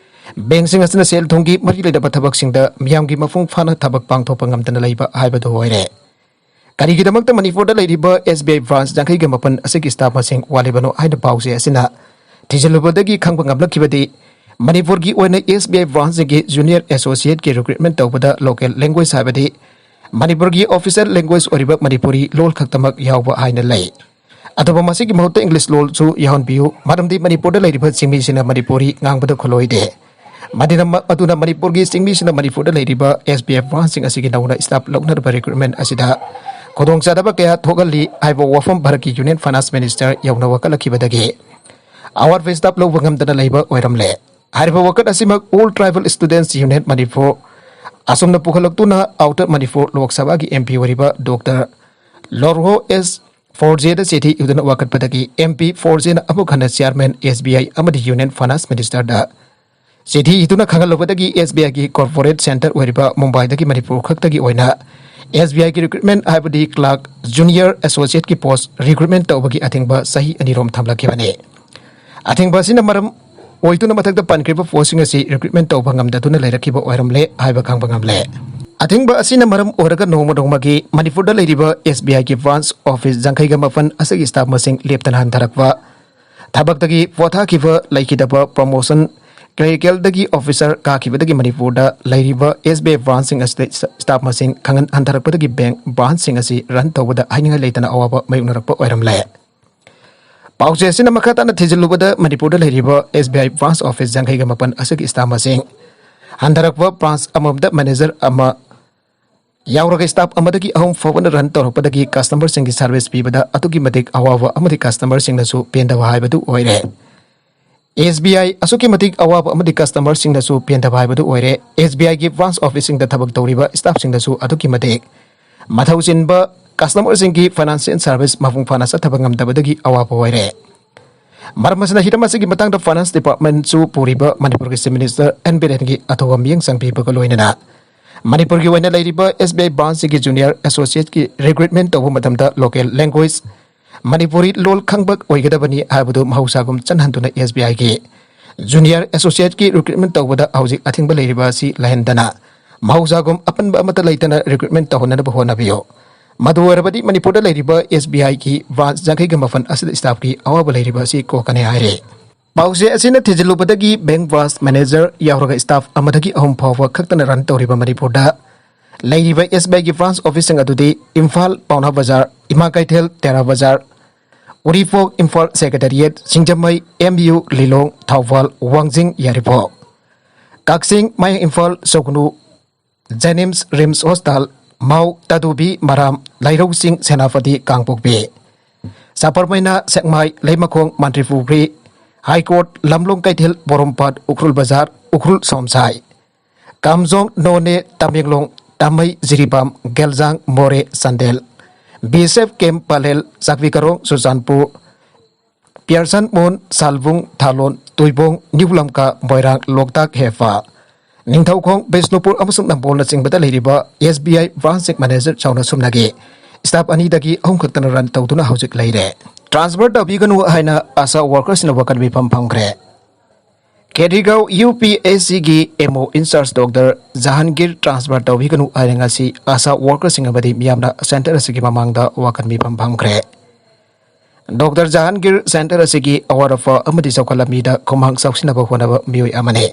bank ꯁꯤꯡ ꯑꯁꯤꯅ ꯁꯦꯜ ꯊꯨꯝꯒꯤ ꯃꯔꯤ ꯂꯩꯅꯕ ꯊꯕꯛꯁꯤꯡꯗ ꯃꯤꯌꯥꯝꯒꯤ ꯃꯄꯨꯡ ꯐꯥꯅ ꯊꯕꯛ ꯄꯥꯡꯊꯣꯛꯄ ꯉꯝꯗꯅ ꯂꯩꯕ ꯍꯥꯏꯕꯗꯨ ꯑꯣꯏꯔꯦ꯫ ꯀꯔꯤꯒꯤꯗꯃꯛꯇ ꯃꯅꯤꯄꯨꯔꯗ ꯂꯩꯔꯤꯕ S B I branch ꯌꯥꯡꯈꯩꯒ ꯃꯥꯄꯟ ꯑꯁꯤꯒꯤ staff ꯃꯁꯤꯡ ꯋꯥꯠꯂꯤꯕꯅꯣ ꯍꯥꯏꯅ ꯄꯥꯎꯆꯦ ꯑꯁꯤꯅ ꯊꯤꯖꯤꯜꯂꯨꯕꯗꯒꯤ ꯈꯪꯕ ꯉꯝꯂꯛꯈꯤꯕꯗꯤ, ꯃꯅꯤꯄꯨꯔꯒꯤ ꯑꯣꯏꯅ S B I branch ꯁꯤꯡꯒꯤ junior associate ꯀꯤ recruitment ꯇꯧꯕꯗ local language ꯍꯥꯏꯕꯗꯤ ꯃꯅꯤꯄꯨꯔꯒꯤ official language ꯑꯣꯏꯔꯤꯕ ꯃꯅꯤꯄꯨꯔꯤ ꯂꯣꯜ ꯈꯛꯇꯃꯛ ꯌꯥꯎꯕ ꯍꯥꯏꯅ ꯂꯩ꯫ ꯑꯗꯨꯕꯨ ꯃꯁꯤꯒꯤ ꯃꯍꯨꯠꯇ English ꯂꯣꯜꯁꯨ ꯌꯥꯎꯍꯟꯕꯤꯌꯨ, ꯃꯔꯝꯗꯤ ꯃꯅꯤꯄꯨꯔꯗ ꯂꯩꯔꯤꯕ ꯆꯤꯡꯃꯤꯁꯤꯡꯅ ꯃꯅꯤꯄꯨꯔꯤ ꯉꯥꯡꯕꯗ ꯈꯨꯠꯂꯣꯏꯗꯦ꯫ ꯃꯗꯨꯅ ꯃ-, ꯑꯗꯨꯅ ꯃꯅꯤꯄꯨꯔꯒꯤ ꯆꯤꯡꯃꯤꯁꯤꯡꯅ ꯃꯅꯤꯄꯨꯔꯗ ꯂꯩꯔꯤꯕ S B I branch ꯁꯤꯡ ꯑꯁꯤꯒꯤ ꯅꯧꯅ staff ꯂꯧꯅꯔꯕ recruitment ꯑꯁꯤꯗ ꯈꯨꯗꯣꯡꯆꯥꯗꯕ ꯀꯌꯥ ꯊꯣꯛꯍꯜꯂꯤ ꯍꯥꯏꯕ ꯋꯥꯐꯝ ꯚꯥꯔꯠꯀꯤ Union Finance Minister ꯌꯧꯅ ꯋꯥꯀꯠꯂꯛꯈꯤꯕꯗꯒꯤ ꯑꯋꯥꯠꯄ staff ꯂꯧꯕ ꯉꯝꯗꯅ ꯂꯩꯕ ꯑꯣꯏꯔꯝꯂꯦ꯫ ꯍꯥꯏꯔꯤꯕ ꯋꯥꯀꯠ ꯑꯁꯤꯃꯛ All Tribal Students Union Manipur ꯑꯁꯨꯝꯅ ꯄꯨꯈꯠꯂꯛꯇꯨꯅ Outer Manipur ꯂꯣꯛ ꯁꯚꯥꯒꯤ M P ꯑꯣꯏꯔꯤꯕ Doctor ꯂꯣꯔꯍꯣ S ꯐꯣꯔꯖꯦꯗ ꯆꯤꯊꯤ ꯏꯗꯨꯅ ꯋꯥꯀꯠꯄꯗꯒꯤ M P ꯐꯣꯔꯖꯦꯅ ꯑꯃꯨꯛ ꯍꯟꯅ Chairman S B I ꯑꯃꯗꯤ Union Finance Minister ꯗ ꯆꯤꯊꯤ ꯏꯗꯨꯅ ꯈꯪꯍꯜꯂꯨꯕꯗꯒꯤ S B I ꯒꯤ corporate centre ꯑꯣꯏꯔꯤꯕ ꯃꯨꯝꯕꯥꯏꯗꯒꯤ ꯃꯅꯤꯄꯨꯔ ꯈꯛꯇꯒꯤ ꯑꯣꯏꯅ S B I ꯒꯤ recruitment ꯍꯥꯏꯕꯗꯤ clerk, junior associate ꯀꯤ post recruitment ꯇꯧꯕꯒꯤ ꯑꯊꯤꯡꯕ ꯆꯍꯤ ꯑꯅꯤꯔꯣꯝ ꯊꯝꯂꯛꯈꯤꯕꯅꯤ꯫ ꯑꯊꯤꯡꯕ ꯑꯁꯤꯅ ꯃꯔꯝ ꯑꯣꯏꯗꯨꯅ ꯃꯊꯛꯇ ꯄꯟꯈ꯭ꯔꯤꯕ post ꯁꯤꯡ ꯑꯁꯤ recruitment ꯇꯧꯕ ꯉꯝꯗꯗꯨꯅ ꯂꯩꯔꯛꯈꯤꯕ ꯑꯣꯏꯔꯝꯂꯦ ꯍꯥꯏꯕ ꯈꯪꯕ ꯉꯝꯂꯦ꯫ ꯑꯊꯤꯡꯕ ꯑꯁꯤꯅ ꯃꯔꯝ ꯑꯣꯏꯔꯒ ꯅꯣꯡꯃ ꯅꯣꯡꯃꯒꯤ ꯃꯅꯤꯄꯨꯔꯗ ꯂꯩꯔꯤꯕ S B I ꯒꯤ branch office ꯌꯥꯡꯈꯩꯒ ꯃꯥꯄꯟ ꯑꯁꯤꯒꯤ staff ꯃꯁꯤꯡ ꯂꯦꯞꯇꯅ ꯍꯟꯊꯔꯛꯄ, ꯊꯕꯛꯇꯒꯤ ꯄꯣꯊꯥꯈꯤꯕ ꯂꯩꯈꯤꯗꯕ, promotion, clerical ꯗꯒꯤ officer ꯀꯥꯈꯤꯕꯗꯒꯤ ꯃꯅꯤꯄꯨꯔꯗ ꯂꯩꯔꯤꯕ S B I branch ꯁꯤꯡ ꯑꯁꯤꯗ staff ꯃꯁꯤꯡ ꯈꯪꯍꯟ-, ꯍꯟꯊꯔꯛꯄꯗꯒꯤ bank branch ꯁꯤꯡ ꯑꯁꯤ run ꯇꯧꯕꯗ ꯍꯥꯏꯅꯤꯡꯉꯥꯏ ꯂꯩꯇꯅ ꯑꯋꯥꯕ ꯃꯥꯌꯣꯛꯅꯔꯛꯄ ꯑꯣꯏꯔꯝꯂꯦ꯫ ꯄꯥꯎꯆꯦ ꯑꯁꯤꯅ ꯃꯈꯥ ꯇꯥꯅ ꯊꯤꯖꯤꯜꯂꯨꯕꯗ, ꯃꯅꯤꯄꯨꯔꯗ ꯂꯩꯔꯤꯕ S B I branch office ꯌꯥꯡꯈꯩꯒ ꯃꯥꯄꯟ ꯑꯁꯤꯒꯤ staff ꯃꯁꯤꯡ ꯍꯟꯊꯔꯛꯄ, branch ꯑꯃꯃꯝꯗ manager ꯑꯃ, ꯌꯥꯎꯔꯒ staff ꯑꯃꯗꯒꯤ ꯑꯍꯨꯝ ꯐꯥꯎꯕꯅ run ꯇꯧꯔꯛꯄꯗꯒꯤ customerꯁꯤꯡꯒꯤ service ꯄꯤꯕꯗ ꯑꯗꯨꯛꯀꯤ ꯃꯇꯤꯛ ꯑꯋꯥꯕ ꯑꯃꯗꯤ customerꯁꯤꯡꯅꯁꯨ ꯄꯦꯟꯗꯕ ꯍꯥꯏꯕꯗꯨ ꯑꯣꯏꯔꯦ꯫ S B I ꯑꯁꯨꯛꯀꯤ ꯃꯇꯤꯛ ꯑꯋꯥꯕ ꯑꯃꯗꯤ customerꯁꯤꯡꯅꯁꯨ ꯄꯦꯟꯗꯕ ꯍꯥꯏꯕꯗꯨ ꯑꯣꯏꯔꯦ꯫ S B I ꯒꯤ branch officeꯁꯤꯡꯗ ꯊꯕꯛ ꯇꯧꯔꯤꯕ staffꯁꯤꯡꯗꯁꯨ ꯑꯗꯨꯛꯀꯤ ꯃꯇꯤꯛ ꯃꯊꯧ ꯆꯤꯟꯕ, customerꯁꯤꯡꯒꯤ financial service ꯃꯄꯨꯡ ꯐꯥꯅ ꯆꯠꯊꯕ ꯉꯝꯗꯕꯗꯒꯤ ꯑꯋꯥꯕ ꯑꯣꯏꯔꯦ꯫ ꯃꯔꯝ ꯑꯁꯤꯅ ꯍꯤꯔꯝ ꯑꯁꯤꯒꯤ ꯃꯇꯥꯡꯗ Finance Departmentꯁꯨ ꯄꯨꯔꯤꯕ ꯃꯅꯤꯄꯨꯔꯒꯤ Chief Minister N ꯕꯤꯔꯦꯟꯒꯤ ꯑꯊꯧꯕ ꯃꯤꯠꯌꯦꯡ ꯆꯪꯕꯤꯕꯒ ꯂꯣꯏꯅꯅ ꯃꯅꯤꯄꯨꯔꯒꯤ ꯑꯣꯏꯅ ꯂꯩꯔꯤꯕ S B I branchꯁꯤꯒꯤ junior associateꯀꯤ recruitment ꯇꯧꯕ ꯃꯇꯝꯗ local language ꯃꯅꯤꯄꯨꯔꯤ ꯂꯣꯜ ꯈꯪꯕ ꯑꯣꯏꯒꯗꯕꯅꯤ ꯍꯥꯏꯕꯗꯨ ꯃꯍꯧꯁꯥꯒꯨꯝ ꯆꯠꯅꯍꯟꯗꯨꯅ S B Iꯒꯤ junior associateꯀꯤ recruitment ꯇꯧꯕꯗ ꯍꯧꯖꯤꯛ ꯑꯊꯤꯡꯕ ꯂꯩꯔꯤꯕ ꯑꯁꯤ ꯂꯩꯍꯟꯗꯅ ꯃꯍꯧꯁꯥꯒꯨꯝ ꯑꯄꯟꯕ ꯑꯃꯠꯇ ꯂꯩꯇꯅ recruitment ꯇꯧꯍꯟꯅꯕ ꯍꯣꯠꯅꯕꯤꯌꯨ꯫ ꯃꯗꯨ ꯑꯣꯏꯔꯕꯗꯤ ꯃꯅꯤꯄꯨꯔꯗ ꯂꯩꯔꯤꯕ S B Iꯒꯤ branch ꯌꯥꯡꯈꯩꯒ ꯃꯥꯄꯟ ꯑꯁꯤꯗ staffꯀꯤ ꯑꯋꯥꯕ ꯂꯩꯔꯤꯕ ꯑꯁꯤ ꯀꯣꯛꯀꯅꯤ ꯍꯥꯏꯔꯤ꯫ ꯄꯥꯎꯆꯦ ꯑꯁꯤꯅ ꯊꯤꯖꯤꯜꯂꯨꯕꯗꯒꯤ bank branch manager ꯌꯥꯎꯔꯒ staff ꯑꯃꯗꯒꯤ ꯑꯍꯨꯝ ꯐꯥꯎꯕ ꯈꯛꯇꯅ run ꯇꯧꯔꯤꯕ ꯃꯅꯤꯄꯨꯔꯗ ꯂꯩꯔꯤꯕ S B Iꯒꯤ branch officeꯁꯤꯡ ꯑꯗꯨꯗꯤ ꯏꯝꯐꯥꯜ ꯄꯥꯎꯅꯥ ꯕꯖꯥꯔ, ꯏꯃꯥ ꯀꯩꯊꯦꯜ, ꯇꯦꯔꯥ ꯕꯖꯥꯔ, ꯎꯔꯤꯄꯣꯛ, ꯏꯝꯐꯥꯜ Secretariat, ꯁꯤꯡꯖꯃꯩ, M U, ꯂꯤꯂꯣꯡ, ꯊꯧꯕꯥꯜ, ꯋꯥꯡꯖꯤꯡ, ꯌꯥꯏꯔꯤꯄꯣꯛ, ꯀꯛꯆꯤꯡ, ꯃꯌꯥꯡ ꯏꯝꯐꯥꯜ, ꯁꯨꯒꯅꯨ, JNIMS, RIMS Hospital, ꯃꯥꯎ, ꯇꯥꯗꯨꯕꯤ, ꯃꯔꯥꯝ, ꯂꯩꯔꯧ ꯆꯤꯡ, ꯁꯦꯅꯥꯄꯇꯤ, ꯀꯥꯡꯄꯣꯛꯄꯤ, ꯁꯄꯔꯃꯩꯅ, ꯁꯦꯛꯃꯥꯏ, ꯂꯩꯃꯈꯣꯡ, ꯃꯟꯇ꯭ꯔꯤꯄꯨꯈ꯭ꯔꯤ, High Court, ꯂꯝꯂꯣꯡ ꯀꯩꯊꯦꯜ, ꯄꯣꯔꯣꯝꯄꯥꯠ, ꯎꯈ꯭ꯔꯨꯜ ꯕꯖꯥꯔ, ꯎꯈ꯭ꯔꯨꯜ ꯁꯥꯎꯝꯁꯥꯏ, ꯀꯥꯝꯖꯣꯡ, ꯅꯣꯅꯦ, Tamenglong, ꯇꯥꯃꯩ, Jiribam, Gelzang, Moreh, Chandel, B S F camp, Palel, Chakpikarong, Churachandpur, Pearson Mun, Salbung, ꯊꯥꯂꯣꯟ, ꯇꯨꯏꯕꯣꯡ, new ꯂꯝꯀꯥ, ꯃꯣꯏꯔꯥꯡ, ꯂꯣꯛꯇꯥꯛ, ꯍꯦꯐꯥ, ꯅꯤꯡꯊꯧꯈꯣꯡ, ꯕꯤꯁꯅꯨꯄꯨꯔ ꯑꯃꯁꯨꯡ ꯅꯝꯕꯣꯜꯅꯆꯤꯡꯕꯗ ꯂꯩꯔꯤꯕ S B I branchꯁꯤꯡ manager ꯆꯥꯎꯅ ꯁꯨꯞꯅꯒꯤ staff ꯑꯅꯤꯗꯒꯤ ꯑꯍꯨꯝ ꯈꯛꯇꯅ run ꯇꯧꯗꯨꯅ ꯍꯧꯖꯤꯛ ꯂꯩꯔꯦ꯫ Transfer ꯇꯧꯕꯤꯒꯅꯨ ꯍꯥꯏꯅ ASHA workersꯅ ꯋꯥꯀꯠ ꯃꯤꯐꯝ ꯐꯝꯈ꯭ꯔꯦ꯫ ꯈꯦꯇ꯭ꯔꯤꯒꯥꯎ UPSCꯒꯤ M O in charge Doctor ꯖꯍꯥꯟꯒꯤꯔ transfer ꯇꯧꯕꯤꯒꯅꯨ ꯍꯥꯏꯅ ꯉꯁꯤ ASHA workersꯁꯤꯡ ꯑꯃꯗꯤ ꯃꯤꯌꯥꯝꯅ center ꯑꯁꯤꯒꯤ ꯃꯃꯥꯡꯗ ꯋꯥꯀꯠ ꯃꯤꯐꯝ ꯐꯝꯈ꯭ꯔꯦ꯫ Doctor ꯖꯍꯥꯟꯒꯤꯔ center ꯑꯁꯤꯒꯤ ꯑꯋꯥꯠ ꯑꯄꯥ ꯑꯃꯗꯤ ꯆꯥꯎꯈꯠꯂꯝꯃꯤꯗ ꯈꯨꯃꯥꯡ ꯆꯥꯎꯁꯤꯟꯅꯕ ꯍꯣꯠꯅꯕ ꯃꯤꯑꯣꯏ ꯑꯃꯅꯤ꯫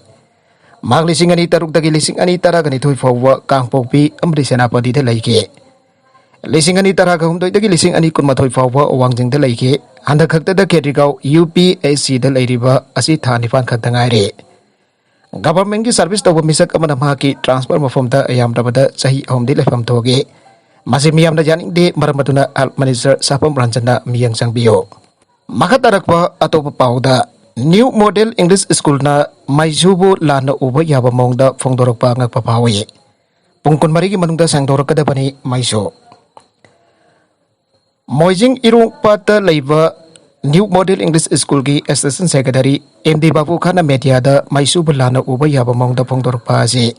ꯃꯍꯥꯛ ꯂꯤꯁꯤꯡ ꯑꯅꯤ ꯇꯔꯨꯛꯇꯒꯤ ꯂꯤꯁꯤꯡ ꯑꯅꯤ ꯇꯔꯥꯒ ꯅꯤꯊꯣꯏ ꯐꯥꯎꯕ ꯀꯥꯡꯄꯣꯛꯄꯤ ꯑꯃꯗꯤ ꯁꯦꯅꯥꯄꯇꯤꯗ ꯂꯩꯈꯤ꯫ ꯂꯤꯁꯤꯡ ꯑꯅꯤ ꯇꯔꯥꯒ ꯍꯨꯝꯗꯣꯏꯗꯒꯤ ꯂꯤꯁꯤꯡ ꯑꯅꯤ ꯀꯨꯟꯃꯥꯊꯣꯏ ꯐꯥꯎꯕ ꯋꯥꯡꯖꯤꯡꯗ ꯂꯩꯈꯤ꯫ ꯍꯟꯗꯛ ꯈꯛꯇꯗ ꯈꯦꯇ꯭ꯔꯤꯒꯥꯎ UPSCꯗ ꯂꯩꯔꯤꯕ ꯑꯁꯤ ꯊꯥ ꯅꯤꯄꯥꯟ ꯈꯛꯇ ꯉꯥꯏꯔꯤ꯫ ꯒꯚꯔꯟꯃꯦꯟꯠꯀꯤ ꯁꯔꯚꯤꯁ ꯇꯧꯕ ꯃꯤꯁꯛ ꯑꯃꯅ ꯃꯍꯥꯛꯀꯤ ꯇ꯭ꯔꯥꯟꯁꯐꯔ ꯃꯐꯝꯗ ꯌꯥꯝꯗ꯭ꯔꯕꯗ ꯆꯍꯤ ꯑꯍꯨꯝꯗꯤ ꯂꯩꯐꯝ ꯊꯣꯛꯏ꯫ ꯃꯁꯤ ꯃꯤꯌꯥꯝꯅ ꯌꯥꯅꯤꯡꯗꯦ, ꯃꯔꯝ ꯑꯗꯨꯅ ꯍꯦꯜꯊ ꯃꯤꯅꯤꯁꯇꯔ ꯁꯥꯐꯝ ꯔꯟꯖꯟꯅ ꯃꯤꯠꯌꯦꯡ ꯆꯪꯕꯤꯌꯨ꯫ ꯃꯈꯥ ꯇꯥꯔꯛꯄ ꯑꯇꯣꯞꯄ ꯄꯥꯎꯗ, ꯅ꯭ꯌꯨ ꯃꯣꯗꯦꯜ ꯏꯪꯂꯤꯁ ꯁ꯭ꯀꯨꯜꯅ ꯃꯩꯁꯨꯕꯨ ꯂꯥꯟꯅ ꯎꯕ ꯌꯥꯕ ꯃꯑꯣꯡꯗ ꯐꯣꯡꯗꯣꯔꯛꯄ ꯑꯉꯛꯄ ꯐꯥꯎꯏ꯫ ꯄꯨꯡ ꯀꯨꯟꯃꯔꯤꯒꯤ ꯃꯅꯨꯡꯗ ꯁꯦꯡꯗꯣꯔꯛꯀꯗꯕꯅꯤ ꯃꯩꯁꯨ꯫ ꯃꯣꯏꯖꯤꯡ ꯏꯔꯣꯡꯄꯥꯠꯇ ꯂꯩꯕ ꯅ꯭ꯌꯨ ꯃꯣꯗꯦꯜ ꯏꯪꯂꯤꯁ ꯁ꯭ꯀꯨꯜꯒꯤ ꯑꯦꯁꯤꯁꯇꯦꯟꯠ ꯁꯦꯀ꯭ꯔꯦꯇꯔꯤ ꯑꯦꯝ ꯗꯤ ꯕꯥꯕꯨ ꯈꯥꯟꯅ ꯃꯦꯗꯤꯌꯥꯗ ꯃꯩꯁꯨꯕꯨ ꯂꯥꯟꯅ ꯎꯕ ꯌꯥꯕ ꯃꯑꯣꯡꯗ ꯐꯣꯡꯗꯣꯔꯛꯄ ꯑꯁꯤ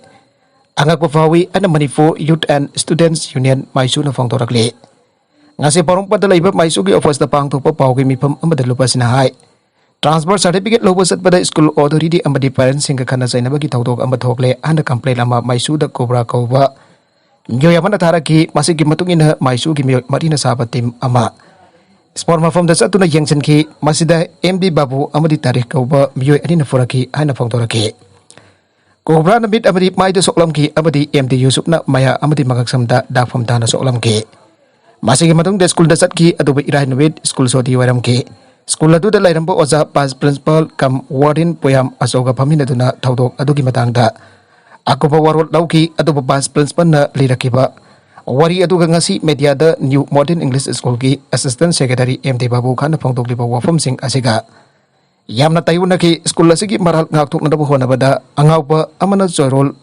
ꯑꯉꯛꯄ ꯐꯥꯎꯏ ꯍꯥꯏꯅ ꯃꯅꯤꯄꯨꯔ ꯌꯨꯠ ꯑꯦꯟ ꯁ꯭ꯇꯨꯗꯦꯟꯠꯁ ꯌꯨꯅꯤꯌꯟ, ꯃꯩꯁꯨꯅ ꯐꯣꯡꯗꯣꯔꯛꯂꯤ꯫ ꯉꯁꯤ ꯄꯣꯔꯣꯝꯄꯥꯠꯇ ꯂꯩꯕ ꯃꯩꯁꯨꯒꯤ ꯑꯣꯐꯤꯁꯇ ꯄꯥꯡꯊꯣꯛꯄ ꯄꯥꯎꯒꯤ ꯃꯤꯐꯝ ꯑꯃꯗ ꯂꯨꯄꯥꯁꯤꯅ ꯍꯥꯏ, ꯇ꯭ꯔꯥꯟꯁꯐꯔ ꯁꯥꯔꯇꯤꯐꯤꯀꯦꯠ ꯂꯧꯕ ꯆꯠꯄꯗ ꯁ꯭ꯀꯨꯜ ꯑꯣꯊꯣꯔꯤꯇꯤ ꯑꯃꯗꯤ ꯄꯦꯔꯦꯟꯠꯁꯤꯡꯒ ꯈꯠꯅ ꯆꯩꯅꯕꯒꯤ ꯊꯧꯗꯣꯛ ꯑꯃ ꯊꯣꯛꯂꯦ ꯍꯥꯏꯅ ꯀꯝꯄ꯭ꯂꯦꯟ ꯑꯃ ꯃꯩꯁꯨꯗ ꯀꯣꯕ꯭ꯔꯥ ꯀꯧꯕ ꯃꯤꯑꯣꯏ ꯑꯃꯅ ꯊꯥꯔꯛꯈꯤ꯫ ꯃꯁꯤꯒꯤ ꯃꯇꯨꯡ ꯏꯟꯅ ꯃꯩꯁꯨꯒꯤ ꯃꯤꯑꯣꯏ ꯃꯔꯤꯅ ꯁꯥꯕ ꯇꯤꯝ ꯑꯃ ꯁ꯭ꯄꯣꯠ ꯃꯐꯝꯗ ꯆꯠꯇꯨꯅ ꯌꯦꯡꯁꯤꯟꯈꯤ꯫ ꯃꯁꯤꯗ ꯑꯦꯝ ꯗꯤ ꯕꯥꯕꯨ ꯑꯃꯗꯤ ꯇꯥꯔꯤꯛ ꯀꯧꯕ ꯃꯤꯑꯣꯏ ꯑꯅꯤꯅ ꯐꯨꯔꯛꯈꯤ ꯍꯥꯏꯅ ꯐꯣꯡꯗꯣꯔꯛꯈꯤ꯫ ꯀꯣꯕ꯭ꯔꯥꯅ ꯃꯤꯠ ꯑꯃꯗꯤ ꯃꯥꯏꯗ ꯁꯣꯛꯂꯝꯈꯤ ꯑꯃꯗꯤ ꯑꯦꯝ ꯗꯤ ꯌꯨꯁꯨꯞꯅ ꯃꯌꯥ ꯑꯃꯗꯤ ꯃꯉꯛꯁꯝꯗ ꯗꯥꯛꯐꯝ ꯇꯥꯅ ꯁꯣꯛꯂꯝꯈꯤ꯫ ꯃꯁꯤꯒꯤ ꯃꯇꯨꯡꯗ ꯁ꯭ꯀꯨꯜꯗ ꯆꯠꯈꯤ, ꯑꯗꯨꯕꯨ ꯏꯔꯥꯏ ꯅꯨꯃꯤꯠ ꯁ꯭ꯀꯨꯜ ꯁꯣꯇꯤ ꯑꯣꯏꯔꯝꯈꯤ꯫ ꯁ꯭ꯀꯨꯜ ꯑꯗꯨꯗ ꯂꯩꯔꯝꯕ ꯑꯣꯖꯥ ꯚꯥꯏꯁ ꯄ꯭ꯔꯤꯟꯁꯤꯄꯥꯜ ꯀꯝ ꯋꯥꯔꯗꯦꯟ ꯄꯣꯌꯥꯝ ꯑꯆꯧꯒ ꯐꯝꯃꯤꯟꯅꯗꯨꯅ ꯊꯧꯗꯣꯛ ꯑꯗꯨꯒꯤ ꯃꯇꯥꯡꯗ ꯑꯀꯨꯞꯄ ꯋꯥꯔꯣꯜ ꯂꯧꯈꯤ꯫ ꯑꯗꯨꯕꯨ ꯚꯥꯏꯁ ꯄ꯭ꯔꯤꯟꯁꯤꯄꯥꯜꯅ ꯂꯤꯔꯛꯈꯤꯕ ꯋꯥꯔꯤ ꯑꯗꯨꯒ ꯉꯁꯤ ꯃꯦꯗꯤꯌꯥꯗ ꯅ꯭ꯌꯨ ꯃꯣꯗꯔꯟ ꯏꯪꯂꯤꯁ ꯁ꯭ꯀꯨꯜꯒꯤ ꯑꯦꯁꯤꯁꯇꯦꯟꯠ ꯁꯦꯀ꯭ꯔꯦꯇꯔꯤ ꯑꯦꯝ ꯗꯤ ꯕꯥꯕꯨ ꯈꯥꯟꯅ ꯐꯣꯡꯗꯣꯛꯂꯤꯕ ꯋꯥꯐꯝꯁꯤꯡ ꯑꯁꯤꯒ ꯌꯥꯝꯅ ꯇꯥꯏꯑꯣꯟꯅꯈꯤ꯫ ꯁ꯭ꯀꯨꯜ ꯑꯁꯤꯒꯤ ꯃꯔꯥꯜ ꯉꯥꯛꯊꯣꯛꯅꯅꯕ ꯍꯣꯠꯅꯕꯗ ꯑꯉꯥꯎꯕ ꯑꯃꯅ ꯆꯣꯏꯔꯣꯜ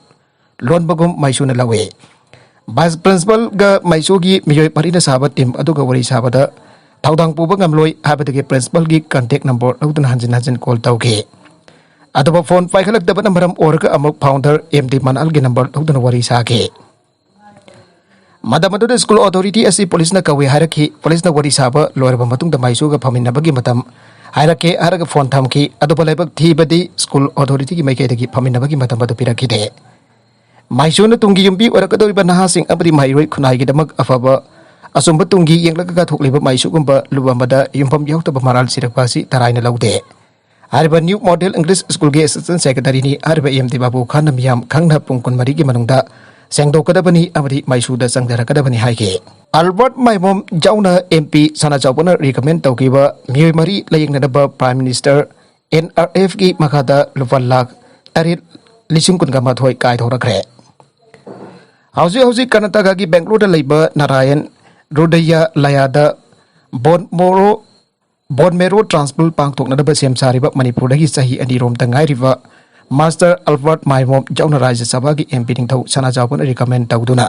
ꯂꯣꯟꯕꯒꯨꯝ ꯃꯩꯁꯨꯅ ꯂꯧꯏ꯫ ꯚꯥꯏꯁ ꯄ꯭ꯔꯤꯟꯁꯤꯄꯥꯜꯒ ꯃꯩꯁꯨꯒꯤ ꯃꯤꯑꯣꯏ ꯃꯔꯤꯅ ꯁꯥꯕ ꯇꯤꯝ ꯑꯗꯨꯒ ꯋꯥꯔꯤ ꯁꯥꯕꯗ ꯊꯧꯗꯥꯡ ꯄꯨꯕ ꯉꯝꯂꯣꯏ ꯍꯥꯏꯕꯗꯒꯤ ꯄ꯭ꯔꯤꯟꯁꯤꯄꯥꯜꯒꯤ ꯀꯟꯇꯦꯛ ꯅꯝꯕꯔ ꯂꯧꯗꯨꯅ ꯍꯟꯖꯤꯟ ꯍꯟꯖꯤꯟ ꯀꯣꯜ ꯇꯧꯈꯤ꯫ ꯑꯗꯨꯕꯨ ꯐꯣꯟ ꯄꯥꯏꯈꯠꯂꯛꯇꯕꯅ ꯃꯔꯝ ꯑꯣꯏꯔꯒ ꯑꯃꯨꯛ ꯐꯥꯎꯟꯗꯔ ꯑꯦꯝ ꯗꯤ ꯃꯅꯥꯜꯒꯤ ꯅꯝꯕꯔ ꯂꯧꯗꯨꯅ ꯋꯥꯔꯤ ꯁꯥꯈꯤ꯫ ꯃꯇꯝ ꯑꯗꯨꯗ ꯁ꯭ꯀꯨꯜ ꯑꯣꯊꯣꯔꯤꯇꯤ ꯑꯁꯤ ꯄꯨꯂꯤꯁꯅ ꯀꯧꯏ ꯍꯥꯏꯔꯛꯈꯤ꯫ ꯄꯨꯂꯤꯁꯅ ꯋꯥꯔꯤ ꯁꯥꯕ ꯂꯣꯏꯔꯕ ꯃꯇꯨꯡꯗ ꯃꯩꯁꯨꯒ ꯐꯝꯃꯤꯟꯅꯕꯒꯤ ꯃꯇꯝ ꯍꯥꯏꯔꯛꯀꯦ ꯍꯥꯏꯔꯒ ꯐꯣꯟ ꯊꯝꯈꯤ꯫ ꯑꯗꯨꯕꯨ ꯂꯥꯏꯕꯛ ꯊꯤꯕꯗꯤ ꯁ꯭ꯀꯨꯜ ꯑꯣꯊꯣꯔꯤꯇꯤꯒꯤ ꯃꯥꯏꯀꯩꯗꯒꯤ ꯐꯝꯃꯤꯟꯅꯕꯒꯤ ꯃꯇꯝ ꯑꯗꯨ ꯄꯤꯔꯛꯈꯤꯗꯦ꯫ ꯃꯩꯁꯨꯅ ꯇꯨꯡꯒꯤ ꯌꯨꯝꯕꯤ ꯑꯣꯏꯔꯛꯀꯗꯧꯔꯤꯕ ꯅꯍꯥꯁꯤꯡ ꯑꯃꯗꯤ ꯃꯍꯩꯔꯣꯏ ꯈꯨꯟꯅꯥꯏꯒꯤꯗꯃꯛ ꯑꯐꯕ ꯑꯆꯨꯝꯕ ꯇꯨꯡꯒꯤ ꯌꯦꯡꯂꯒ ꯊꯣꯛꯂꯤꯕ ꯃꯩꯁꯨꯒꯨꯝꯕ ꯂꯨꯞ ꯑꯃꯗ ꯌꯨꯝꯐꯝ ꯌꯥꯎꯗꯕ ꯃꯔꯥꯜ ꯁꯤꯔꯛꯄ ꯑꯁꯤ ꯇꯔꯥꯏꯅ ꯂꯧꯗꯦ꯫ ꯍꯥꯏꯔꯤꯕ ꯅ꯭ꯌꯨ ꯃꯣꯗꯦꯜ ꯏꯪꯂꯤꯁ ꯁ꯭ꯀꯨꯜꯒꯤ ꯑꯦꯁꯤꯁꯇꯦꯟꯠ ꯁꯦꯀ꯭ꯔꯦꯇꯔꯤꯅꯤ ꯍꯥꯏꯔꯤꯕ ꯑꯦꯝ ꯗꯤ ꯕꯥꯕꯨ ꯈꯥꯟꯅ ꯃꯤꯌꯥꯝ ꯈꯪꯅ ꯄꯨꯡ ꯀꯨꯟꯃꯔꯤꯒꯤ ꯃꯅꯨꯡꯗ ꯁꯦꯡꯗꯣꯛꯀꯗꯕꯅꯤ ꯑꯃꯗꯤ ꯃꯩꯁꯨꯗ ꯆꯪꯖꯔꯛꯀꯗꯕꯅꯤ ꯍꯥꯏꯈꯤ꯫ ꯑꯜꯕꯔꯠ ꯃꯥꯏꯕꯝ ꯌꯥꯎꯅ ꯑꯦꯝ ꯄꯤ ꯁꯅꯥꯖꯥꯎꯕꯅ ꯔꯤꯀꯃꯦꯟ ꯇꯧꯈꯤꯕ ꯃꯤꯑꯣꯏ ꯃꯔꯤ ꯂꯥꯌꯦꯡꯅꯅꯕ ꯄ꯭ꯔꯥꯏꯝ ꯃꯤꯅꯤꯁꯇꯔ ꯑꯦꯟ ꯑꯥꯔ ꯑꯦꯐꯀꯤ ꯃꯈꯥꯗ ꯂꯨꯄꯥ ꯂꯥꯈ ꯇꯔꯦꯠ ꯂꯤꯁꯤꯡ ꯀꯨꯟꯒ ꯃꯥꯊꯣꯏ ꯀꯥꯏꯊꯣꯔꯛꯈ꯭ꯔꯦ꯫ ꯍꯧꯖꯤꯛ ꯍꯧꯖꯤꯛ ꯀꯔꯅꯥꯇꯀꯥꯒꯤ ꯕꯦꯡꯒꯂꯣꯔꯗ ꯂꯩꯕ ꯅꯥꯔꯥꯌꯟ ꯔꯨꯗꯌꯥꯂꯌꯥꯗ ꯕꯣꯟꯃꯣꯔꯣ ꯕꯣꯟ ꯃꯦꯔꯣ ꯇ꯭ꯔꯥꯟꯁꯄ꯭ꯂꯥꯟ ꯄꯥꯡꯊꯣꯛꯅꯅꯕ ꯁꯦꯝ ꯁꯥꯔꯤꯕ ꯃꯅꯤꯄꯨꯔꯗꯒꯤ ꯆꯍꯤ ꯑꯅꯤꯔꯣꯝꯗ ꯉꯥꯏꯔꯤꯕ ꯃꯥꯁꯇꯔ ꯑꯜꯕꯔꯠ ꯃꯥꯏꯃꯣꯝ ꯌꯥꯎꯅ ꯔꯥꯖ꯭ꯌ ꯁꯚꯥꯒꯤ ꯑꯦꯝ ꯄꯤ ꯅꯤꯡꯊꯧ ꯁꯅꯥꯖꯥꯎꯕꯅ ꯔꯤꯀꯃꯦꯟ ꯇꯧꯗꯨꯅ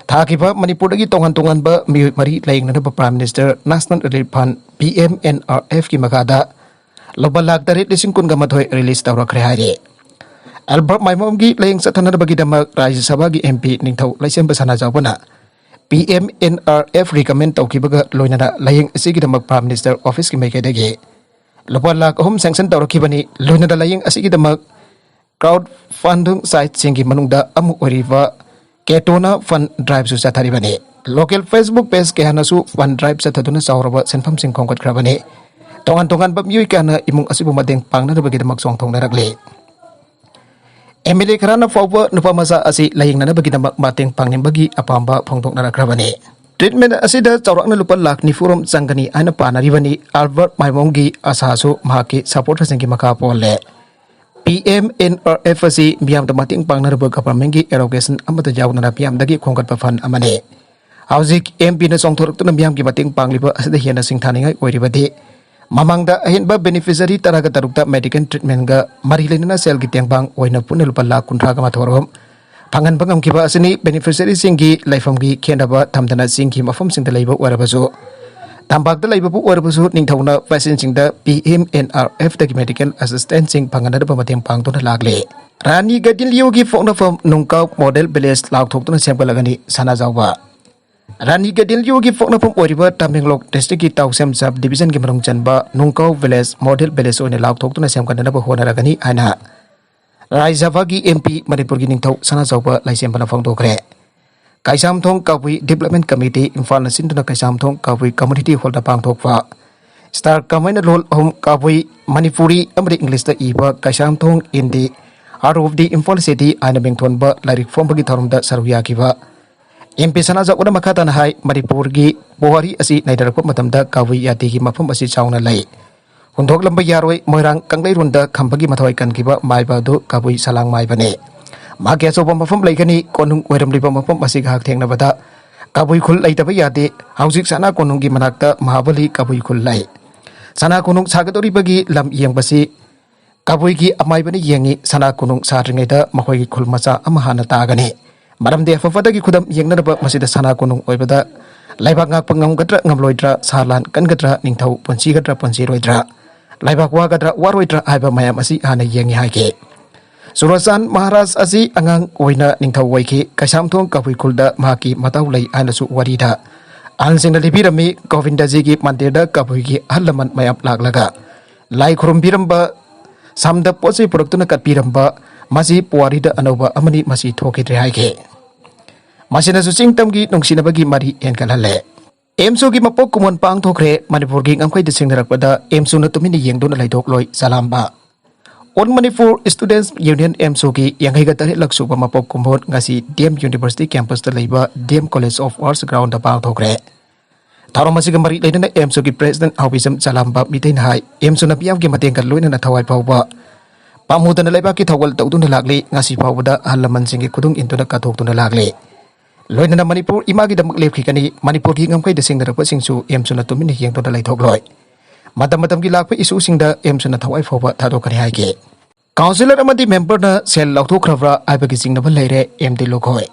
ꯊꯥꯈꯤꯕ ꯃꯅꯤꯄꯨꯔꯗꯒꯤ ꯇꯣꯉꯥꯟ ꯇꯣꯉꯥꯟꯕ ꯃꯤꯑꯣꯏ ꯃꯔꯤ ꯂꯥꯌꯦꯡꯅꯅꯕ prime minister national relief fund, P M N R ꯑꯦꯐꯀꯤ ꯃꯈꯥꯗ ꯂꯨꯄꯥ ꯂꯥꯈ ꯇꯔꯦꯠ ꯂꯤꯁꯤꯡ ꯀꯨꯟꯒ ꯃꯥꯊꯣꯏ ꯔꯤꯂꯤꯖ ꯇꯧꯔꯛꯈ꯭ꯔꯦ ꯍꯥꯏꯔꯦ꯫ ꯑꯜꯕꯔꯠ ꯃꯥꯏꯃꯣꯝꯒꯤ ꯂꯥꯌꯦꯡ ꯆꯠꯊꯅꯅꯕꯒꯤꯗꯃꯛ ꯔꯥꯖ꯭ꯌ ꯁꯚꯥꯒꯤ ꯑꯦꯝ ꯄꯤ ꯅꯤꯡꯊꯧ ꯂꯩꯁꯦꯝꯕ ꯁꯅꯥꯖꯥꯎꯕꯅ P M N R F recommend ꯇꯧꯈꯤꯕꯒ ꯂꯣꯏꯅꯅ ꯂꯥꯌꯦꯡ ꯑꯁꯤꯒꯤꯗꯃꯛ ꯄ꯭ꯔꯥꯏꯝ ꯃꯤꯅꯤꯁꯇꯔ ꯑꯣꯐꯤꯁꯀꯤ ꯃꯥꯏꯀꯩꯗꯒꯤ ꯂꯨꯄꯥ ꯂꯥꯈ ꯑꯍꯨꯝ ꯁꯦꯡꯁꯟ ꯇꯧꯔꯛꯈꯤꯕꯅꯤ꯫ ꯂꯣꯏꯅꯅ ꯂꯥꯌꯦꯡ ꯑꯁꯤꯒꯤꯗꯃꯛ ꯀ꯭ꯔꯥꯎꯗ ꯐꯟꯗꯤꯡ ꯁꯥꯏꯠꯁꯤꯡꯒꯤ ꯃꯅꯨꯡꯗ ꯑꯃ ꯑꯣꯏꯔꯤꯕ ꯀꯦꯇꯣꯅ ꯐꯟ ꯗ꯭ꯔꯥꯏꯚꯁꯨ ꯆꯠꯊꯔꯤꯕꯅꯤ꯫ ꯂꯣꯀꯦꯜ ꯐꯦꯁꯕꯨꯛ ꯄꯦꯖ ꯀꯌꯥꯅꯁꯨ ꯐꯟ ꯗ꯭ꯔꯥꯏꯚ ꯆꯠꯊꯗꯨꯅ ꯆꯥꯎꯔꯕ ꯁꯦꯟꯐꯝꯁꯤꯡ ꯈꯣꯝꯒꯠꯈ꯭ꯔꯕꯅꯤ꯫ ꯇꯣꯉꯥꯟ ꯇꯣꯉꯥꯟꯕ ꯃꯤꯑꯣꯏ ꯀꯌꯥꯅ ꯏꯃꯨꯡ ꯑꯁꯤꯕꯨ ꯃꯇꯦꯡ ꯄꯥꯡꯅꯅꯕꯒꯤꯗꯃꯛ ꯆꯣꯡꯊꯣꯛꯅꯔꯛꯂꯤ꯫ ꯑꯦꯝ ꯑꯦꯜ ꯑꯦ ꯈꯔꯅ ꯐꯥꯎꯕ ꯅꯨꯄꯥ ꯃꯆꯥ ꯑꯁꯤ ꯂꯥꯌꯦꯡꯅꯅꯕꯒꯤꯗꯃꯛ ꯃꯇꯦꯡ ꯄꯥꯡꯅꯤꯡꯕꯒꯤ ꯑꯄꯥꯝꯕ ꯐꯣꯡꯗꯣꯛꯅꯔꯛꯈ꯭ꯔꯕꯅꯤ꯫ ꯇ꯭ꯔꯤꯠꯃꯦꯟ ꯑꯁꯤꯗ ꯆꯥꯎꯔꯥꯛꯅ ꯂꯨꯄꯥ ꯂꯥꯈ ꯅꯤꯐꯨꯔꯣꯝ ꯆꯪꯒꯅꯤ ꯍꯥꯏꯅ ꯄꯥꯅꯔꯤꯕꯅꯤ꯫ ꯑꯜꯕꯔꯠ ꯃꯥꯏꯃꯣꯝꯒꯤ ꯑꯁꯥꯁꯨ ꯃꯍꯥꯛꯀꯤ ꯁꯄꯣꯔꯇꯔꯁꯤꯡꯒꯤ ꯃꯈꯥ ꯄꯣꯜꯂꯦ꯫ P M N R F ꯑꯁꯤ ꯃꯤꯌꯥꯝꯗ ꯃꯇꯦꯡ ꯄꯥꯡꯅꯅꯕ ꯒꯚꯔꯟꯃꯦꯟꯠꯀꯤ ꯑꯦꯂꯣꯀꯦꯁꯟ ꯑꯃꯠꯇ ꯌꯥꯎꯗꯅ ꯃꯤꯌꯥꯝꯗꯒꯤ ꯈꯣꯝꯒꯠꯄ ꯐꯟ ꯑꯃꯅꯤ꯫ ꯍꯧꯖꯤꯛ ꯑꯦꯝ ꯄꯤꯅ ꯆꯣꯡꯊꯣꯔꯛꯇꯨꯅ ꯃꯤꯌꯥꯝꯒꯤ ꯃꯇꯦꯡ ꯄꯥꯡꯂꯤꯕ ꯑꯁꯤꯗ ꯍꯦꯟꯅ ꯁꯤꯡꯊꯥꯅꯤꯡꯉꯥꯏ ꯑꯣꯏꯔꯤꯕꯗꯤ, ꯃꯃꯥꯡꯗ ꯑꯍꯦꯟꯕ ꯕꯦꯅꯤꯐꯤꯁꯔꯤ ꯇꯔꯥꯒ ꯇꯔꯨꯛꯇ ꯃꯦꯗꯤꯀꯦꯜ ꯇ꯭ꯔꯤꯠꯃꯦꯟꯠꯒ ꯃꯔꯤ ꯂꯩꯅꯅ ꯁꯦꯜꯒꯤ ꯇꯦꯡꯕꯥꯡ ꯑꯣꯏꯅ ꯄꯨꯟꯅ ꯂꯨꯄꯥ ꯂꯥꯈ ꯀꯨꯟꯊ꯭ꯔꯥꯒ ꯃꯥꯊꯣꯏ ꯔꯣꯝ ꯐꯪꯍꯟꯕ ꯉꯝꯈꯤꯕ ꯑꯁꯤꯅꯤ꯫ ꯕꯦꯅꯤꯐꯤꯁꯔꯤꯁꯤꯡꯒꯤ ꯂꯩꯐꯝꯒꯤ ꯈꯦꯠꯅꯕ ꯊꯝꯗꯅ ꯆꯤꯡꯒꯤ ꯃꯐꯝꯁꯤꯡꯗ ꯂꯩꯕ ꯑꯣꯏꯔꯕꯁꯨ, ꯇꯝꯄꯥꯛꯇ ꯂꯩꯕꯕꯨ ꯑꯣꯏꯔꯕꯁꯨ, ꯅꯤꯡꯊꯧꯅ ꯄꯦꯁꯦꯟꯁꯤꯡꯗ ꯄꯤ ꯑꯦꯝ ꯑꯦꯟ ꯑꯥꯔ ꯑꯦꯐꯇꯒꯤ ꯃꯦꯗꯤꯀꯦꯜ ꯑꯦꯁꯤꯁꯇꯦꯟꯁꯁꯤꯡ ꯐꯪꯍꯟꯅꯕ ꯃꯇꯦꯡ ꯄꯥꯡꯗꯨꯅ ꯂꯥꯛꯂꯤ꯫ ꯔꯥꯅꯤ ꯒꯥꯏꯗꯤꯟꯂꯤꯌꯨꯒꯤ ꯄꯣꯛꯅꯐꯝ ꯅꯨꯡꯀꯥꯎ ꯃꯣꯗꯦꯜ ꯚꯤꯂꯦꯖ ꯂꯥꯎꯊꯣꯛꯇꯨꯅ ꯁꯦꯝꯒꯠꯂꯒꯅꯤ ꯁꯅꯥꯖꯥꯎꯕ꯫ ꯔꯥꯅꯤ ꯒꯥꯏꯗꯤꯟꯂꯤꯌꯨꯒꯤ ꯄꯣꯛꯅꯐꯝ ꯑꯣꯏꯔꯤꯕ ꯇꯃꯦꯡꯂꯣꯡ ꯗꯤꯁꯇ꯭ꯔꯤꯛꯀꯤ ꯇꯥꯎꯁꯦꯝ ꯁꯕ ꯗꯤꯕꯤꯖꯟꯒꯤ ꯃꯅꯨꯡ ꯆꯟꯕ ꯅꯨꯡꯀꯥꯎ ꯚꯤꯂꯦꯖ ꯃꯣꯗꯦꯜ ꯚꯤꯂꯦꯖ ꯑꯣꯏꯅ ꯂꯥꯎꯊꯣꯛꯇꯨꯅ ꯁꯦꯝꯒꯠꯅꯅꯕ ꯍꯣꯠꯅꯔꯒꯅꯤ ꯍꯥꯏꯅ ꯔꯥꯖ꯭ꯌ ꯁꯚꯥꯒꯤ ꯑꯦꯝ ꯄꯤ ꯃꯅꯤꯄꯨꯔꯒꯤ ꯅꯤꯡꯊꯧ ꯁꯅꯥꯖꯥꯎꯕ ꯂꯩꯁꯦꯝꯕꯅ ꯐꯣꯡꯗꯣꯛꯈ꯭ꯔꯦ꯫ ꯀꯩꯁꯥꯝꯊꯣꯡ ꯀꯕꯨꯏ ꯗꯤꯕ꯭ꯂꯞꯃꯦꯟꯠ ꯀꯃꯤꯇꯤ ꯏꯝꯐꯥꯜꯅ ꯁꯤꯟꯗꯨꯅ ꯀꯩꯁꯥꯝꯊꯣꯡ ꯀꯕꯨꯏ ꯀꯝꯃ꯭ꯌꯨꯅꯤꯇꯤ ꯍꯣꯜꯗ ꯄꯥꯡꯊꯣꯛꯄ ꯁ꯭ꯇꯥꯔ ꯀꯃꯥꯏꯅ ꯂꯣꯜ ꯑꯍꯨꯝ ꯀꯕꯨꯏ, ꯃꯅꯤꯄꯨꯔꯤ ꯑꯃꯗꯤ ꯏꯪꯂꯤꯁꯇ ꯏꯕ Keishamthong in the Heart of the Imphal City ꯍꯥꯏꯅ ꯃꯤꯡꯊꯣꯟꯕ ꯂꯥꯏꯔꯤꯛ ꯐꯣꯡꯕꯒꯤ ꯊꯧꯔꯝꯗ ꯁꯔꯨꯛ ꯌꯥꯈꯤꯕ ꯑꯦꯝ ꯄꯤ ꯁꯅꯥꯖꯥꯎꯕꯅ ꯃꯈꯥ ꯇꯥꯅ ꯍꯥꯏ, ꯃꯅꯤꯄꯨꯔꯒꯤ ꯄꯨꯋꯥꯔꯤ ꯑꯁꯤ ꯅꯩꯅꯔꯛꯄ ꯃꯇꯝꯗ ꯀꯕꯨꯏ ꯖꯥꯇꯤꯒꯤ ꯃꯐꯝ ꯑꯁꯤ ꯆꯥꯎꯅ ꯂꯩ꯫ ꯍꯨꯟꯗꯣꯛꯂꯝꯕ ꯌꯥꯔꯣꯏ꯫ ꯃꯣꯏꯔꯥꯡ ꯀꯪꯂꯩꯔꯣꯟꯗ ꯈꯝꯕꯒꯤ ꯃꯊꯣꯏ ꯀꯟꯈꯤꯕ ꯃꯥꯏꯕ ꯑꯗꯨ ꯀꯕꯨꯏ ꯁꯂꯥꯡ ꯃꯥꯏꯕꯅꯤ꯫ ꯃꯍꯥꯛꯀꯤ ꯑꯆꯧꯕ ꯃꯐꯝ ꯂꯩꯒꯅꯤ꯫ ꯀꯣꯅꯨꯡ ꯑꯣꯏꯔꯝꯂꯤꯕ ꯃꯐꯝ ꯑꯁꯤꯒ ꯍꯛꯊꯦꯡꯅꯕꯗ ꯀꯕꯨꯏ ꯈꯨꯜ ꯂꯩꯇꯕ ꯌꯥꯗꯦ꯫ ꯍꯧꯖꯤꯛ ꯁꯅꯥ ꯀꯣꯅꯨꯡꯒꯤ ꯃꯅꯥꯛꯇ ꯃꯍꯥꯕꯂꯤ ꯀꯕꯨꯏ ꯈꯨꯜ ꯂꯩ꯫ ꯁꯅꯥ ꯀꯣꯅꯨꯡ ꯁꯥꯒꯗꯧꯔꯤꯕꯒꯤ ꯂꯝ ꯌꯦꯡꯕꯁꯤ ꯀꯕꯨꯏꯒꯤ ꯑꯃꯥꯏꯕꯅ ꯌꯦꯡꯉꯤ꯫ ꯁꯅꯥ ꯀꯣꯅꯨꯡ ꯁꯥꯗ꯭ꯔꯤꯉꯩꯗ ꯃꯈꯣꯏꯒꯤ ꯈꯨꯜ ꯃꯆꯥ ꯑꯃ ꯍꯥꯟꯅ ꯇꯥꯒꯅꯤ꯫ ꯃꯔꯝꯗꯤ ꯑꯐ ꯐꯠꯇꯒꯤ ꯈꯨꯗꯝ ꯌꯦꯡꯅꯅꯕ ꯃꯁꯤꯗ ꯁꯅꯥ ꯀꯣꯅꯨꯡ ꯑꯣꯏꯕꯗ ꯂꯩꯕꯥꯛ ꯉꯥꯛꯄ ꯉꯝꯒꯗ꯭ꯔꯥ ꯉꯝꯂꯣꯏꯗ꯭ꯔꯥ, ꯁꯥ ꯂꯥꯟ ꯀꯟꯒꯗ꯭ꯔꯥ, ꯅꯤꯡꯊꯧ ꯄꯨꯟꯁꯤꯒꯗ꯭ꯔꯥ ꯄꯨꯟꯁꯤꯔꯣꯏꯗ꯭ꯔꯥ, ꯂꯩꯕꯥꯛ ꯋꯥꯒꯗ꯭ꯔꯥ ꯋꯥꯔꯣꯏꯗ꯭ꯔꯥ ꯍꯥꯏꯕ ꯃꯌꯥꯝ ꯑꯁꯤ ꯍꯥꯟꯅ ꯌꯦꯡꯉꯤ ꯍꯥꯏꯈꯤ꯫ ꯆꯨꯔꯆꯥꯟ ꯃꯍꯥꯔꯥꯖ ꯑꯁꯤ ꯑꯉꯥꯡ ꯑꯣꯏꯅ ꯅꯤꯡꯊꯧ ꯑꯣꯏꯈꯤ꯫ ꯀꯩꯁꯥꯝꯊꯣꯡ ꯀꯕꯨꯏ ꯈꯨꯜꯗ ꯃꯍꯥꯛꯀꯤ ꯃꯇꯥꯎ ꯂꯩ ꯍꯥꯏꯅꯁꯨ ꯋꯥꯔꯤꯗ ꯑꯍꯜꯁꯤꯡꯅ ꯂꯤꯕꯤꯔꯝꯃꯤ꯫ ꯒꯣꯕꯤꯟꯗꯖꯤꯒꯤ ꯃꯟꯗꯤꯔꯗ ꯀꯕꯨꯏꯒꯤ ꯑꯍꯜ ꯂꯃꯟ ꯃꯌꯥꯝ ꯂꯥꯛꯂꯒ ꯂꯥꯏ ꯈꯨꯔꯨꯝꯕꯤꯔꯝꯕ, ꯁꯝꯗ ꯄꯣꯠ ꯆꯩ ꯄꯨꯔꯛꯇꯨꯅ ꯀꯠꯄꯤꯔꯝꯕ, ꯃꯁꯤ ꯄꯨꯋꯥꯔꯤꯗ ꯑꯅꯧꯕ ꯑꯃꯅꯤ, ꯃꯁꯤ ꯊꯣꯛꯈꯤꯗ꯭ꯔꯦ ꯍꯥꯏꯈꯤ꯫ ꯃꯁꯤꯅꯁꯨ ꯆꯤꯡ ꯇꯝꯒꯤ ꯅꯨꯡꯁꯤꯅꯕꯒꯤ ꯃꯔꯤ ꯍꯦꯟꯒꯠꯍꯜꯂꯦ꯫ ꯑꯦꯝꯁꯨꯒꯤ ꯃꯄꯣꯛ ꯀꯨꯝꯑꯣꯟ ꯄꯥꯡꯊꯣꯛꯈ꯭ꯔꯦ꯫ ꯃꯅꯤꯄꯨꯔꯒꯤ ꯉꯝꯈꯩꯗ ꯁꯤꯡꯅꯔꯛꯄꯗ ꯑꯦꯝꯁꯨꯅ ꯇꯨꯃꯤꯟꯅ ꯌꯦꯡꯗꯨꯅ ꯂꯩꯊꯣꯛꯂꯣꯏ꯫ ꯆꯂꯥꯝꯕ꯫ All Manipur Students Union ꯑꯦꯝꯁꯨꯒꯤ ꯌꯥꯡꯈꯩꯒ ꯇꯔꯦꯠꯂꯛ ꯁꯨꯕ ꯃꯄꯣꯛ ꯀꯨꯝꯑꯣꯟ ꯉꯁꯤ ꯗꯤ ꯑꯦꯝ University campus ꯇ ꯂꯩꯕ D M College of Arts ground ꯗ ꯄꯥꯡꯊꯣꯛꯈ꯭ꯔꯦ꯫ ꯊꯧꯔꯝ ꯑꯁꯤꯒ ꯃꯔꯤ ꯂꯩꯅꯅ ꯑꯦꯝꯁꯨꯒꯤ President ꯍꯥꯎꯕꯤꯖꯝ ꯆꯂꯥꯝꯕ ꯃꯤꯇꯩꯅ ꯍꯥꯏ, ꯑꯦꯝꯁꯨꯅ ꯃꯤꯌꯥꯝꯒꯤ ꯃꯇꯦꯡꯒ ꯂꯣꯏꯅꯅ ꯊꯋꯥꯏ ꯐꯥꯎꯕ ꯄꯥꯝꯃꯨꯗꯅ ꯂꯩꯕꯥꯛꯀꯤ ꯊꯧꯒꯜ ꯇꯧꯗꯨꯅ ꯂꯥꯛꯂꯤ꯫ ꯉꯁꯤ ꯐꯥꯎꯕꯗ ꯑꯍꯜ ꯂꯃꯟꯁꯤꯡꯒꯤ ꯈꯨꯗꯨꯡ ꯏꯟꯗꯨꯅ ꯀꯠꯊꯣꯛꯇꯨꯅ ꯂꯥꯛꯂꯤ꯫ ꯂꯣꯏꯅꯅ ꯃꯅꯤꯄꯨꯔ ꯏꯃꯥꯒꯤꯗꯃꯛ ꯂꯦꯞꯈꯤꯒꯅꯤ꯫ ꯃꯅꯤꯄꯨꯔꯒꯤ ꯉꯝꯈꯩꯗ ꯁꯤꯡꯅꯔꯛꯄꯁꯤꯡꯁꯨ ꯑꯦꯝꯁꯨꯅ ꯇꯨꯃꯤꯟꯅ ꯌꯦꯡꯗꯨꯅ ꯂꯩꯊꯣꯛꯂꯣꯏ꯫ ꯃꯇꯝ ꯃꯇꯝꯒꯤ ꯂꯥꯛꯄ ꯏꯁꯨꯁꯤꯡꯗ ꯑꯦꯝꯁꯨꯅ ꯊꯋꯥꯏ ꯐꯥꯎꯕ ꯊꯥꯗꯣꯛꯀꯅꯤ ꯍꯥꯏꯈꯤ꯫ ꯀꯥꯎꯟꯁꯤꯂꯔ ꯑꯃꯗꯤ ꯃꯦꯝꯕꯔꯅ ꯁꯦꯜ ꯂꯧꯊꯣꯛꯈ꯭ꯔꯕ꯭ꯔꯥ ꯍꯥꯏꯕꯒꯤ ꯆꯤꯡꯅꯕ ꯂꯩꯔꯦ, ꯑꯦꯝ ꯗꯤ ꯂꯨꯈꯣꯏ꯫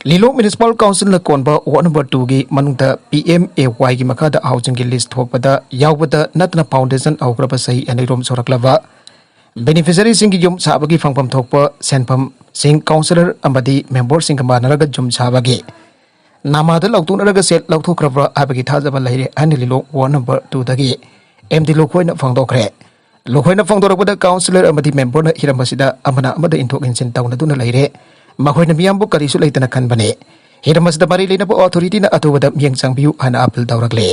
ꯂꯤꯂꯣꯡ ꯃ꯭ꯌꯨꯅꯤꯁꯤꯄꯥꯜ ꯀꯥꯎꯟꯁꯤꯜꯅ ꯀꯣꯟꯕ ꯋꯥꯔꯗ ꯅꯝꯕꯔ ꯇꯨꯒꯤ ꯃꯅꯨꯡꯗ ꯄꯤ ꯑꯦꯝ ꯑꯦ ꯋꯥꯏꯒꯤ ꯃꯈꯥꯗ ꯍꯥꯎꯁꯤꯡꯒꯤ ꯂꯤꯁ ꯊꯣꯛꯄꯗ ꯌꯥꯎꯕꯗ ꯅꯠꯇꯅ ꯐꯥꯎꯟꯗꯦꯁꯟ ꯍꯧꯈ꯭ꯔꯕ ꯆꯍꯤ ꯑꯅꯤꯔꯣꯝ ꯁꯨꯔꯛꯂꯕ ꯕꯦꯅꯤꯐꯤꯁꯔꯤꯁꯤꯡꯒꯤ ꯌꯨꯝ ꯁꯥꯕꯒꯤ ꯐꯪꯐꯝ ꯊꯣꯛꯄ ꯁꯦꯟꯐꯝꯁꯤꯡ ꯀꯥꯎꯟꯁꯤꯂꯔ ꯑꯃꯗꯤ ꯃꯦꯝꯕꯔꯁꯤꯡꯒ ꯃꯥꯟꯅꯔꯒ ꯌꯨꯝ ꯁꯥꯕꯒꯤ ꯅꯃꯥꯗ ꯂꯧꯊꯣꯛꯅꯔꯒ ꯁꯦꯜ ꯂꯧꯊꯣꯛꯈ꯭ꯔꯕ꯭ꯔꯥ ꯍꯥꯏꯕꯒꯤ ꯊꯥꯖꯕ ꯂꯩꯔꯦ ꯍꯥꯏꯅ ꯂꯤꯂꯣꯡ ꯋꯥꯔꯗ ꯅꯝꯕꯔ ꯇꯨꯗꯒꯤ ꯑꯦꯝ ꯗꯤ ꯂꯨꯈꯣꯏꯅ ꯐꯣꯡꯗꯣꯛꯈ꯭ꯔꯦ꯫ ꯂꯨꯈꯣꯏꯅ ꯐꯣꯡꯗꯣꯔꯛꯄꯗ ꯀꯥꯎꯟꯁꯤꯂꯔ ꯑꯃꯗꯤ ꯃꯦꯝꯕꯔꯅ ꯍꯤꯔꯝ ꯑꯁꯤꯗ ꯑꯃꯅ ꯑꯃꯗ ꯏꯟꯊꯣꯛ ꯏꯟꯁꯤꯟ ꯇꯧꯅꯗꯨꯅ ꯂꯩꯔꯦ꯫ ꯃꯈꯣꯏꯅ ꯃꯤꯌꯥꯝꯕꯨ ꯀꯔꯤꯁꯨ ꯂꯩꯇꯅ ꯈꯟꯕꯅꯦ꯫ ꯍꯤꯔꯝ ꯑꯁꯤꯗ ꯃꯔꯤ ꯂꯩꯅꯕ ꯑꯣꯊꯣꯔꯤꯇꯤꯅ ꯑꯊꯨꯕꯗ ꯃꯤꯠꯌꯦꯡ ꯆꯪꯕꯤꯌꯨ ꯍꯥꯏꯅ ꯑꯥꯄꯤꯜ ꯇꯧꯔꯛꯂꯦ꯫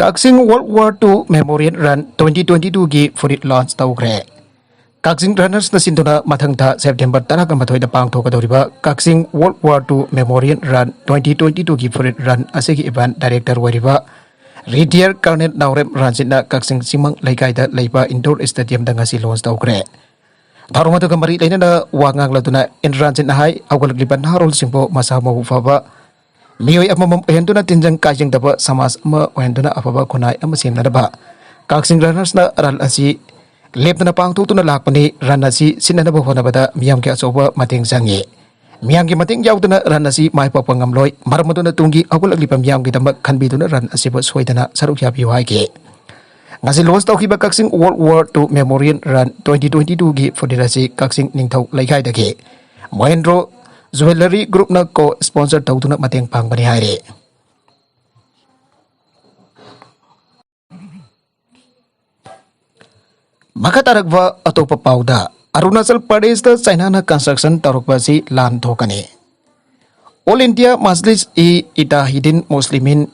ꯀꯛꯆꯤꯡ World War Two Memorial Run twenty twenty two ꯒꯤ ꯐꯨꯔꯤꯠ ꯂꯣꯟꯆ ꯇꯧꯈ꯭ꯔꯦ꯫ ꯀꯛꯆꯤꯡ ꯔꯟꯅꯔꯁꯅ ꯁꯤꯟꯗꯨꯅ ꯃꯊꯪ ꯊꯥ ꯁꯦꯞꯇꯦꯝꯕꯔ ꯇꯔꯥꯒ ꯃꯥꯊꯣꯏꯗ ꯄꯥꯡꯊꯣꯛꯀꯗꯧꯔꯤꯕ ꯀꯛꯆꯤꯡ World War Two Memorial Run twenty twenty two ꯒꯤ ꯐꯨꯔꯤꯠ ꯔꯟ ꯑꯁꯤꯒꯤ ꯏꯚꯦꯟꯠ ꯗꯥꯏꯔꯦꯛꯇꯔ ꯑꯣꯏꯔꯤꯕ ꯔꯤꯇꯤꯌꯔ ꯀꯔꯅꯦꯜ ꯅꯥꯎꯔꯦꯝ ꯔꯟꯖꯤꯠꯅ ꯀꯛꯆꯤꯡ ꯆꯤꯡꯃꯥꯡ ꯂꯩꯀꯥꯏꯗ ꯂꯩꯕ ꯏꯟꯗꯣꯔ ꯁ꯭ꯇꯦꯗꯤꯌꯝꯗ ꯉꯁꯤ ꯂꯣꯟꯆ ꯇꯧꯈ꯭ꯔꯦ꯫ ꯊꯧꯔꯝ ꯑꯗꯨꯒ ꯃꯔꯤ ꯂꯩꯅꯅ ꯋꯥ ꯉꯥꯡꯂꯗꯨꯅ ꯏꯟ ꯔꯟꯖꯤꯠꯅ ꯍꯥꯏ, ꯍꯧꯒꯠꯂꯛꯂꯤꯕ ꯅꯍꯥꯔꯣꯜꯁꯤꯡꯕꯨ ꯃꯁꯥ ꯃꯎ ꯐꯕ ꯃꯤꯑꯣꯏ ꯑꯃꯃꯝ ꯑꯣꯏꯍꯟꯗꯨꯅ ꯇꯤꯟꯖꯪ ꯀꯥꯏꯖꯪꯗꯕ ꯁꯃꯥꯖ ꯑꯃ ꯑꯣꯏꯍꯟꯗꯨꯅ ꯑꯐꯕ ꯈꯨꯟꯅꯥꯏ ꯑꯃ ꯁꯦꯝꯅꯅꯕ ꯀꯛꯆꯤꯡ ꯔꯟꯅꯔꯁꯅ ꯔꯟ ꯑꯁꯤ ꯂꯦꯞꯇꯅ ꯄꯥꯡꯊꯣꯛꯇꯨꯅ ꯂꯥꯛꯄꯅꯤ꯫ ꯔꯟ ꯑꯁꯤ ꯁꯤꯟꯅꯅꯕ ꯍꯣꯠꯅꯕꯗ ꯃꯤꯌꯥꯝꯒꯤ ꯑꯆꯧꯕ ꯃꯇꯦꯡ ꯆꯪꯏ꯫ ꯃꯤꯌꯥꯝꯒꯤ ꯃꯇꯦꯡ ꯌꯥꯎꯗꯅ ꯔꯟ ꯑꯁꯤ ꯃꯥꯏ ꯄꯥꯛꯄ ꯉꯝꯂꯣꯏ꯫ ꯃꯔꯝ ꯑꯗꯨꯅ ꯇꯨꯡꯒꯤ ꯍꯧꯒꯠꯂꯛꯂꯤꯕ ꯃꯤꯌꯥꯝꯒꯤꯗꯃꯛ ꯈꯟꯕꯤꯗꯨꯅ ꯔꯟ ꯑꯁꯤꯕꯨ ꯁꯣꯏꯗꯅ ꯁꯔꯨꯛ ꯌꯥꯕꯤꯌꯨ ꯍꯥꯏꯈꯤ꯫ ꯉꯁꯤ ꯂꯣꯟꯆ ꯇꯧꯈꯤꯕ ꯀꯛꯆꯤꯡ World War Two Memorial Run twenty twenty-two ꯒꯤ ꯐꯨꯔꯤꯠ ꯑꯁꯤ ꯀꯛꯆꯤꯡ ꯅꯤꯡꯊꯧ ꯂꯩꯀꯥꯏꯗꯒꯤ ꯃꯣꯍꯦꯟꯗ꯭ꯔꯣ ꯖꯨꯋꯦꯂꯔꯤ ꯒ꯭ꯔꯨꯞꯅ ꯀꯣ ꯁ꯭ꯄꯣꯟꯁꯔ ꯇꯧꯗꯨꯅ ꯃꯇꯦꯡ ꯄꯥꯡꯕꯅꯤ ꯍꯥꯏꯔꯤ꯫ ꯃꯈꯥ ꯇꯥꯔꯛꯄ ꯑꯇꯣꯞꯄ ꯄꯥꯎꯗ, ꯑꯔꯨꯅꯥꯆꯜ ꯄ꯭ꯔꯗꯦꯁꯇ ꯆꯥꯏꯅꯥꯅ ꯀꯟꯁꯇ꯭ꯔꯛꯁꯟ ꯇꯧꯔꯛꯄ ꯑꯁꯤ ꯂꯥꯟ ꯊꯣꯛꯀꯅꯤ꯫ All India Majlis e Ittehadul Muslimeen,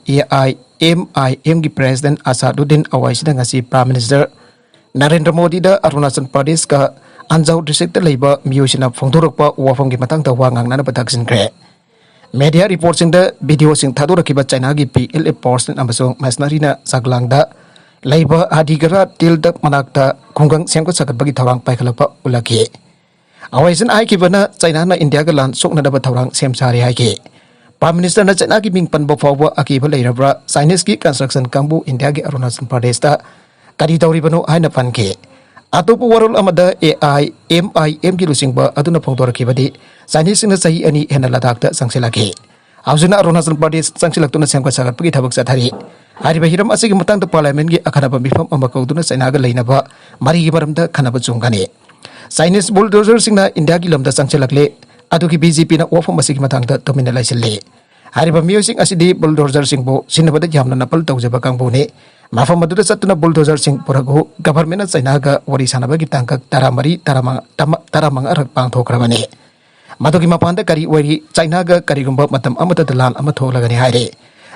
AIMIM ꯒꯤ ꯄ꯭ꯔꯦꯁꯤꯗꯦꯟꯠ ꯑꯁꯥꯗꯨꯗꯤꯟ ꯑꯋꯥꯏꯁꯤꯅ ꯉꯁꯤ ꯄ꯭ꯔꯥꯏꯝ ꯃꯤꯅꯤꯁꯇꯔ ꯅꯔꯦꯟꯗ꯭ꯔ ꯃꯣꯗꯤꯗ ꯑꯔꯨꯅꯥꯆꯜ ꯄ꯭ꯔꯗꯦꯁꯀ ꯑꯟꯖꯥꯎ ꯗꯤꯁꯇ꯭ꯔꯤꯛꯇ ꯂꯩꯕ ꯃꯤꯑꯣꯏꯁꯤꯡꯅ ꯐꯣꯡꯗꯣꯔꯛꯄ ꯋꯥꯐꯝꯒꯤ ꯃꯇꯥꯡꯗ ꯋꯥ ꯉꯥꯡꯅꯅꯕ ꯇꯛꯁꯤꯟꯈ꯭ꯔꯦ꯫ ꯃꯦꯗꯤꯌꯥ ꯔꯤꯄꯣꯔꯠꯁꯤꯡꯗ ꯚꯤꯗꯤꯑꯣꯁꯤꯡ ꯊꯥꯗꯣꯔꯛꯈꯤꯕ ꯆꯥꯏꯅꯥꯒꯤ ꯄꯤ ꯑꯦꯜ ꯑꯦ ꯐꯣꯔꯁ ꯑꯃꯁꯨꯡ ꯃꯔꯁꯅꯔꯤꯅ ꯆꯥꯛꯂꯥꯡꯗ ꯂꯩꯕ ꯍꯥꯗꯤꯒꯔꯥ ꯇꯤꯜꯗ ꯃꯅꯥꯛꯇ ꯈꯨꯡꯒꯪ ꯁꯦꯝꯒꯠ ꯁꯥꯒꯠꯄꯒꯤ ꯊꯧꯔꯥꯡ ꯄꯥꯏꯈꯠꯂꯛꯄ ꯎꯠꯂꯛꯈꯤ꯫ ꯑꯋꯥꯏꯁꯟ ꯍꯥꯏꯈꯤꯕꯅ ꯆꯥꯏꯅꯥꯅ ꯏꯟꯗꯤꯌꯥꯒ ꯂꯥꯟ ꯁꯣꯛꯅꯅꯕ ꯊꯧꯔꯥꯡ ꯁꯦꯝ ꯁꯥꯔꯦ ꯍꯥꯏꯈꯤ꯫ ꯄ꯭ꯔꯥꯏꯝ ꯃꯤꯅꯤꯁꯇꯔꯅ ꯆꯥꯏꯅꯥꯒꯤ ꯃꯤꯡ ꯄꯟꯕ ꯐꯥꯎꯕ ꯑꯀꯤꯕ ꯂꯩꯔꯕ꯭ꯔꯥ? ꯆꯥꯏꯅꯤꯁꯀꯤ ꯀꯟꯁꯇ꯭ꯔꯛꯁꯟ ꯀꯥꯡꯕꯨ ꯏꯟꯗꯤꯌꯥꯒꯤ ꯑꯔꯨꯅꯥꯆꯜ ꯄ꯭ꯔꯗꯦꯁꯇ ꯀꯔꯤ ꯇꯧꯔꯤꯕꯅꯣ ꯍꯥꯏꯅ ꯄꯟꯈꯤ꯫ ꯑꯇꯣꯞꯄ ꯋꯥꯔꯣꯜ ꯑꯃꯗ, AIMIM ꯒꯤ ꯂꯨꯆꯤꯡꯕ ꯑꯗꯨꯅ ꯐꯣꯡꯗꯣꯔꯛꯈꯤꯕꯗꯤ, ꯆꯥꯏꯅꯤꯁꯁꯤꯡꯅ ꯆꯍꯤ ꯑꯅꯤ ꯍꯦꯟꯅ ꯂꯗꯥꯛꯇ ꯆꯪꯁꯤꯜꯂꯛꯈꯤ꯫ ꯍꯧꯖꯤꯛꯅ ꯑꯔꯨꯅꯥꯆꯜ ꯄ꯭ꯔꯗꯦꯁ ꯆꯪꯁꯤꯜꯂꯛꯇꯨꯅ ꯁꯦꯝꯒꯠ ꯁꯥꯒꯠꯄꯒꯤ ꯊꯕꯛ ꯆꯠꯊꯔꯤ꯫ ꯍꯥꯏꯔꯤꯕ ꯍꯤꯔꯝ ꯑꯁꯤꯒꯤ ꯃꯇꯥꯡꯗ ꯄꯥꯔꯂꯤꯌꯥꯃꯦꯟꯠꯀꯤ ꯑꯈꯟꯅꯕ ꯃꯤꯐꯝ ꯑꯃ ꯀꯧꯗꯨꯅ ꯆꯥꯏꯅꯥꯒ ꯂꯩꯅꯕ ꯃꯔꯤꯒꯤ ꯃꯔꯝꯗ ꯈꯟꯅꯕ ꯆꯣꯡꯒꯅꯤ꯫ ꯆꯥꯏꯅꯤꯁ ꯕꯨꯜꯗꯣꯖꯔꯁꯤꯡꯅ ꯏꯟꯗꯤꯌꯥꯒꯤ ꯂꯝꯗ ꯆꯪꯁꯤꯜꯂꯛꯂꯦ꯫ ꯑꯗꯨꯒꯤ ꯕꯤ ꯖꯦ ꯄꯤꯅ ꯋꯥꯐꯝ ꯑꯁꯤꯒꯤ ꯃꯇꯥꯡꯗ ꯇꯨꯃꯤꯟꯅ ꯂꯩꯁꯤꯜꯂꯤ꯫ ꯍꯥꯏꯔꯤꯕ ꯃꯤꯑꯣꯏꯁꯤꯡ ꯑꯁꯤꯗꯤ ꯕꯨꯜꯗꯣꯖꯔꯁꯤꯡꯕꯨ ꯁꯤꯖꯤꯟꯅꯕꯗ ꯌꯥꯝꯅ ꯅꯥꯄꯜ ꯇꯧꯖꯕ ꯀꯥꯡꯕꯨꯅꯤ꯫ ꯃꯐꯝ ꯑꯗꯨꯗ ꯆꯠꯇꯨꯅ ꯕꯨꯜꯗꯣꯖꯔꯁꯤꯡ ꯄꯨꯔꯛꯎ꯫ ꯒꯚꯔꯟꯃꯦꯟꯠꯅ ꯆꯥꯏꯅꯥꯒ ꯋꯥꯔꯤ ꯁꯥꯟꯅꯕꯒꯤ ꯇꯥꯡꯀꯛ ꯇꯔꯥꯃꯔꯤ, ꯇꯔꯥꯃꯉꯥ, ꯇꯔꯥꯃꯉꯥꯔꯛ ꯄꯥꯡꯊꯣꯛꯈ꯭ꯔꯕꯅꯤ꯫ ꯃꯗꯨꯒꯤ ꯃꯄꯥꯟꯗ ꯀꯔꯤ ꯑꯣꯏꯔꯤ? ꯆꯥꯏꯅꯥꯒ ꯀꯔꯤꯒꯨꯝꯕ ꯃꯇꯝ ꯑꯃꯠꯇꯗ ꯂꯥꯟ ꯑꯃ ꯊꯣꯛꯂꯒꯅꯤ ꯍꯥꯏꯔꯦ꯫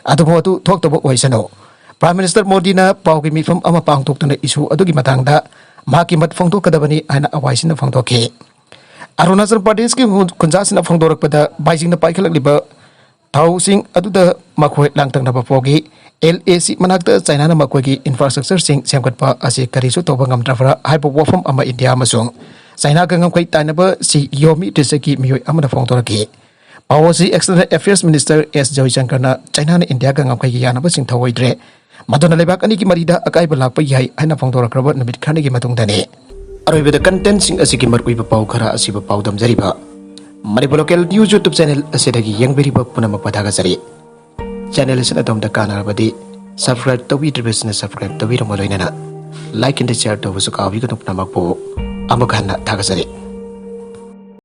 ꯑꯗꯨꯕꯨ ꯑꯗꯨ ꯊꯣꯛꯇꯕ ꯑꯣꯏꯁꯅꯨ꯫ ꯄ꯭ꯔꯥꯏꯝ ꯃꯤꯅꯤꯁꯇꯔ ꯃꯣꯗꯤꯅ ꯄꯥꯎꯒꯤ ꯃꯤꯐꯝ ꯑꯃ ꯄꯥꯡꯊꯣꯛꯇꯨꯅ ꯏꯁꯨ ꯑꯗꯨꯒꯤ ꯃꯇꯥꯡꯗ ꯃꯍꯥꯛꯀꯤ ꯃꯠ ꯐꯣꯡꯗꯣꯛꯀꯗꯕꯅꯤ ꯍꯥꯏꯅ ꯑꯋꯥꯏꯁꯤꯟꯅ ꯐꯣꯡꯗꯣꯛꯈꯤ꯫ ꯑꯔꯨꯅꯥꯆꯜ ꯄ꯭ꯔꯗꯦꯁꯀꯤ ꯈꯨꯟꯖꯥꯁꯤꯡꯅ ꯐꯣꯡꯗꯣꯔꯛꯄꯗ, ꯕꯥꯏꯖꯤꯡꯅ ꯄꯥꯏꯈꯠꯂꯛꯂꯤꯕ ꯊꯥꯎꯁꯤꯡ ꯑꯗꯨꯗ ꯃꯈꯣꯏ ꯂꯥꯡꯇꯛꯅꯕ ꯐꯥꯎꯈꯤ꯫ ꯑꯦꯜ ꯑꯦ ꯁꯤ ꯃꯅꯥꯛꯇ ꯆꯥꯏꯅꯥꯅ ꯃꯈꯣꯏꯒꯤ ꯏꯟꯐ꯭ꯔꯥꯁ꯭ꯇ꯭ꯔꯛꯆꯔꯁꯤꯡ ꯁꯦꯝꯒꯠꯄ ꯑꯁꯤ ꯀꯔꯤꯁꯨ ꯇꯧꯕ ꯉꯝꯗ꯭ꯔꯕ꯭ꯔꯥ ꯍꯥꯏꯕ ꯋꯥꯐꯝ ꯑꯃ ꯏꯟꯗꯤꯌꯥ ꯑꯃꯁꯨꯡ ꯆꯥꯏꯅꯥꯒ ꯉꯝꯈꯩ ꯇꯥꯏꯅꯕ ꯁꯤ ꯌꯣꯃꯤ ꯗ꯭ꯔꯤꯁꯀꯤ ꯃꯤꯑꯣꯏ ꯑꯃꯅ ꯐꯣꯡꯗꯣꯔꯛꯈꯤ꯫ ꯄꯥꯎ ꯑꯁꯤ ꯑꯦꯛꯁꯇꯔꯅꯦꯜ ꯑꯦꯐꯤꯌꯔꯁ ꯃꯤꯅꯤꯁꯇꯔ ꯑꯦꯁ ꯖꯣꯏꯁꯪꯀꯔꯅ ꯆꯥꯏꯅꯥꯅ ꯏꯟꯗꯤꯌꯥꯒ ꯉꯝꯈꯩꯒꯤ ꯌꯥꯅꯕꯁꯤꯡ ꯊꯧꯑꯣꯏꯗ꯭ꯔꯦ, ꯃꯗꯨꯅ ꯂꯩꯕꯥꯛ ꯑꯅꯤꯒꯤ ꯃꯔꯤꯗ ꯑꯀꯥꯏꯕ ꯂꯥꯛꯄ ꯌꯥꯏ ꯍꯥꯏꯅ ꯐꯣꯡꯗꯣꯔꯛꯈ꯭ꯔꯕ ꯅꯨꯃꯤꯠ ꯈꯔꯅꯤꯒꯤ ꯃꯇꯨꯡꯗꯅꯤ꯫ ꯑꯔꯣꯏꯕꯗ ꯀꯟꯇꯦꯟꯁꯤꯡ ꯑꯁꯤꯒꯤ ꯃꯔꯨꯑꯣꯏꯕ ꯄꯥꯎ ꯈꯔ ꯑꯁꯤꯕꯨ ꯄꯥꯎꯗꯝꯖꯔꯤꯕ Manipur local news YouTube channel ꯑꯁꯤꯗꯒꯤ ꯌꯦꯡꯕꯤꯔꯤꯕ ꯄꯨꯝꯅꯃꯛꯄꯨ ꯊꯥꯒꯠꯆꯔꯤ꯫ ꯆꯦꯅꯦꯜ ꯑꯁꯤꯅ ꯑꯗꯣꯝꯗ ꯀꯥꯟꯅꯔꯕꯗꯤ ꯁꯕꯁꯀ꯭ꯔꯥꯏꯕ ꯇꯧꯕꯤꯗ꯭ꯔꯤꯕꯁꯤꯅ ꯁꯕꯁꯀ꯭ꯔꯥꯏꯕ ꯇꯧꯕꯤꯔꯝꯃ ꯂꯣꯏꯅꯅ ꯂꯥꯏꯛ ꯑꯦꯟ ꯁꯤꯌꯥꯔ ꯇꯧꯕꯁꯨ ꯀꯥꯎꯕꯤꯒꯅꯨ꯫ ꯄꯨꯝꯅꯃꯛꯄꯨ ꯑꯃꯨꯛ ꯍꯟꯅ ꯊꯥꯒꯠꯆꯔꯤ꯫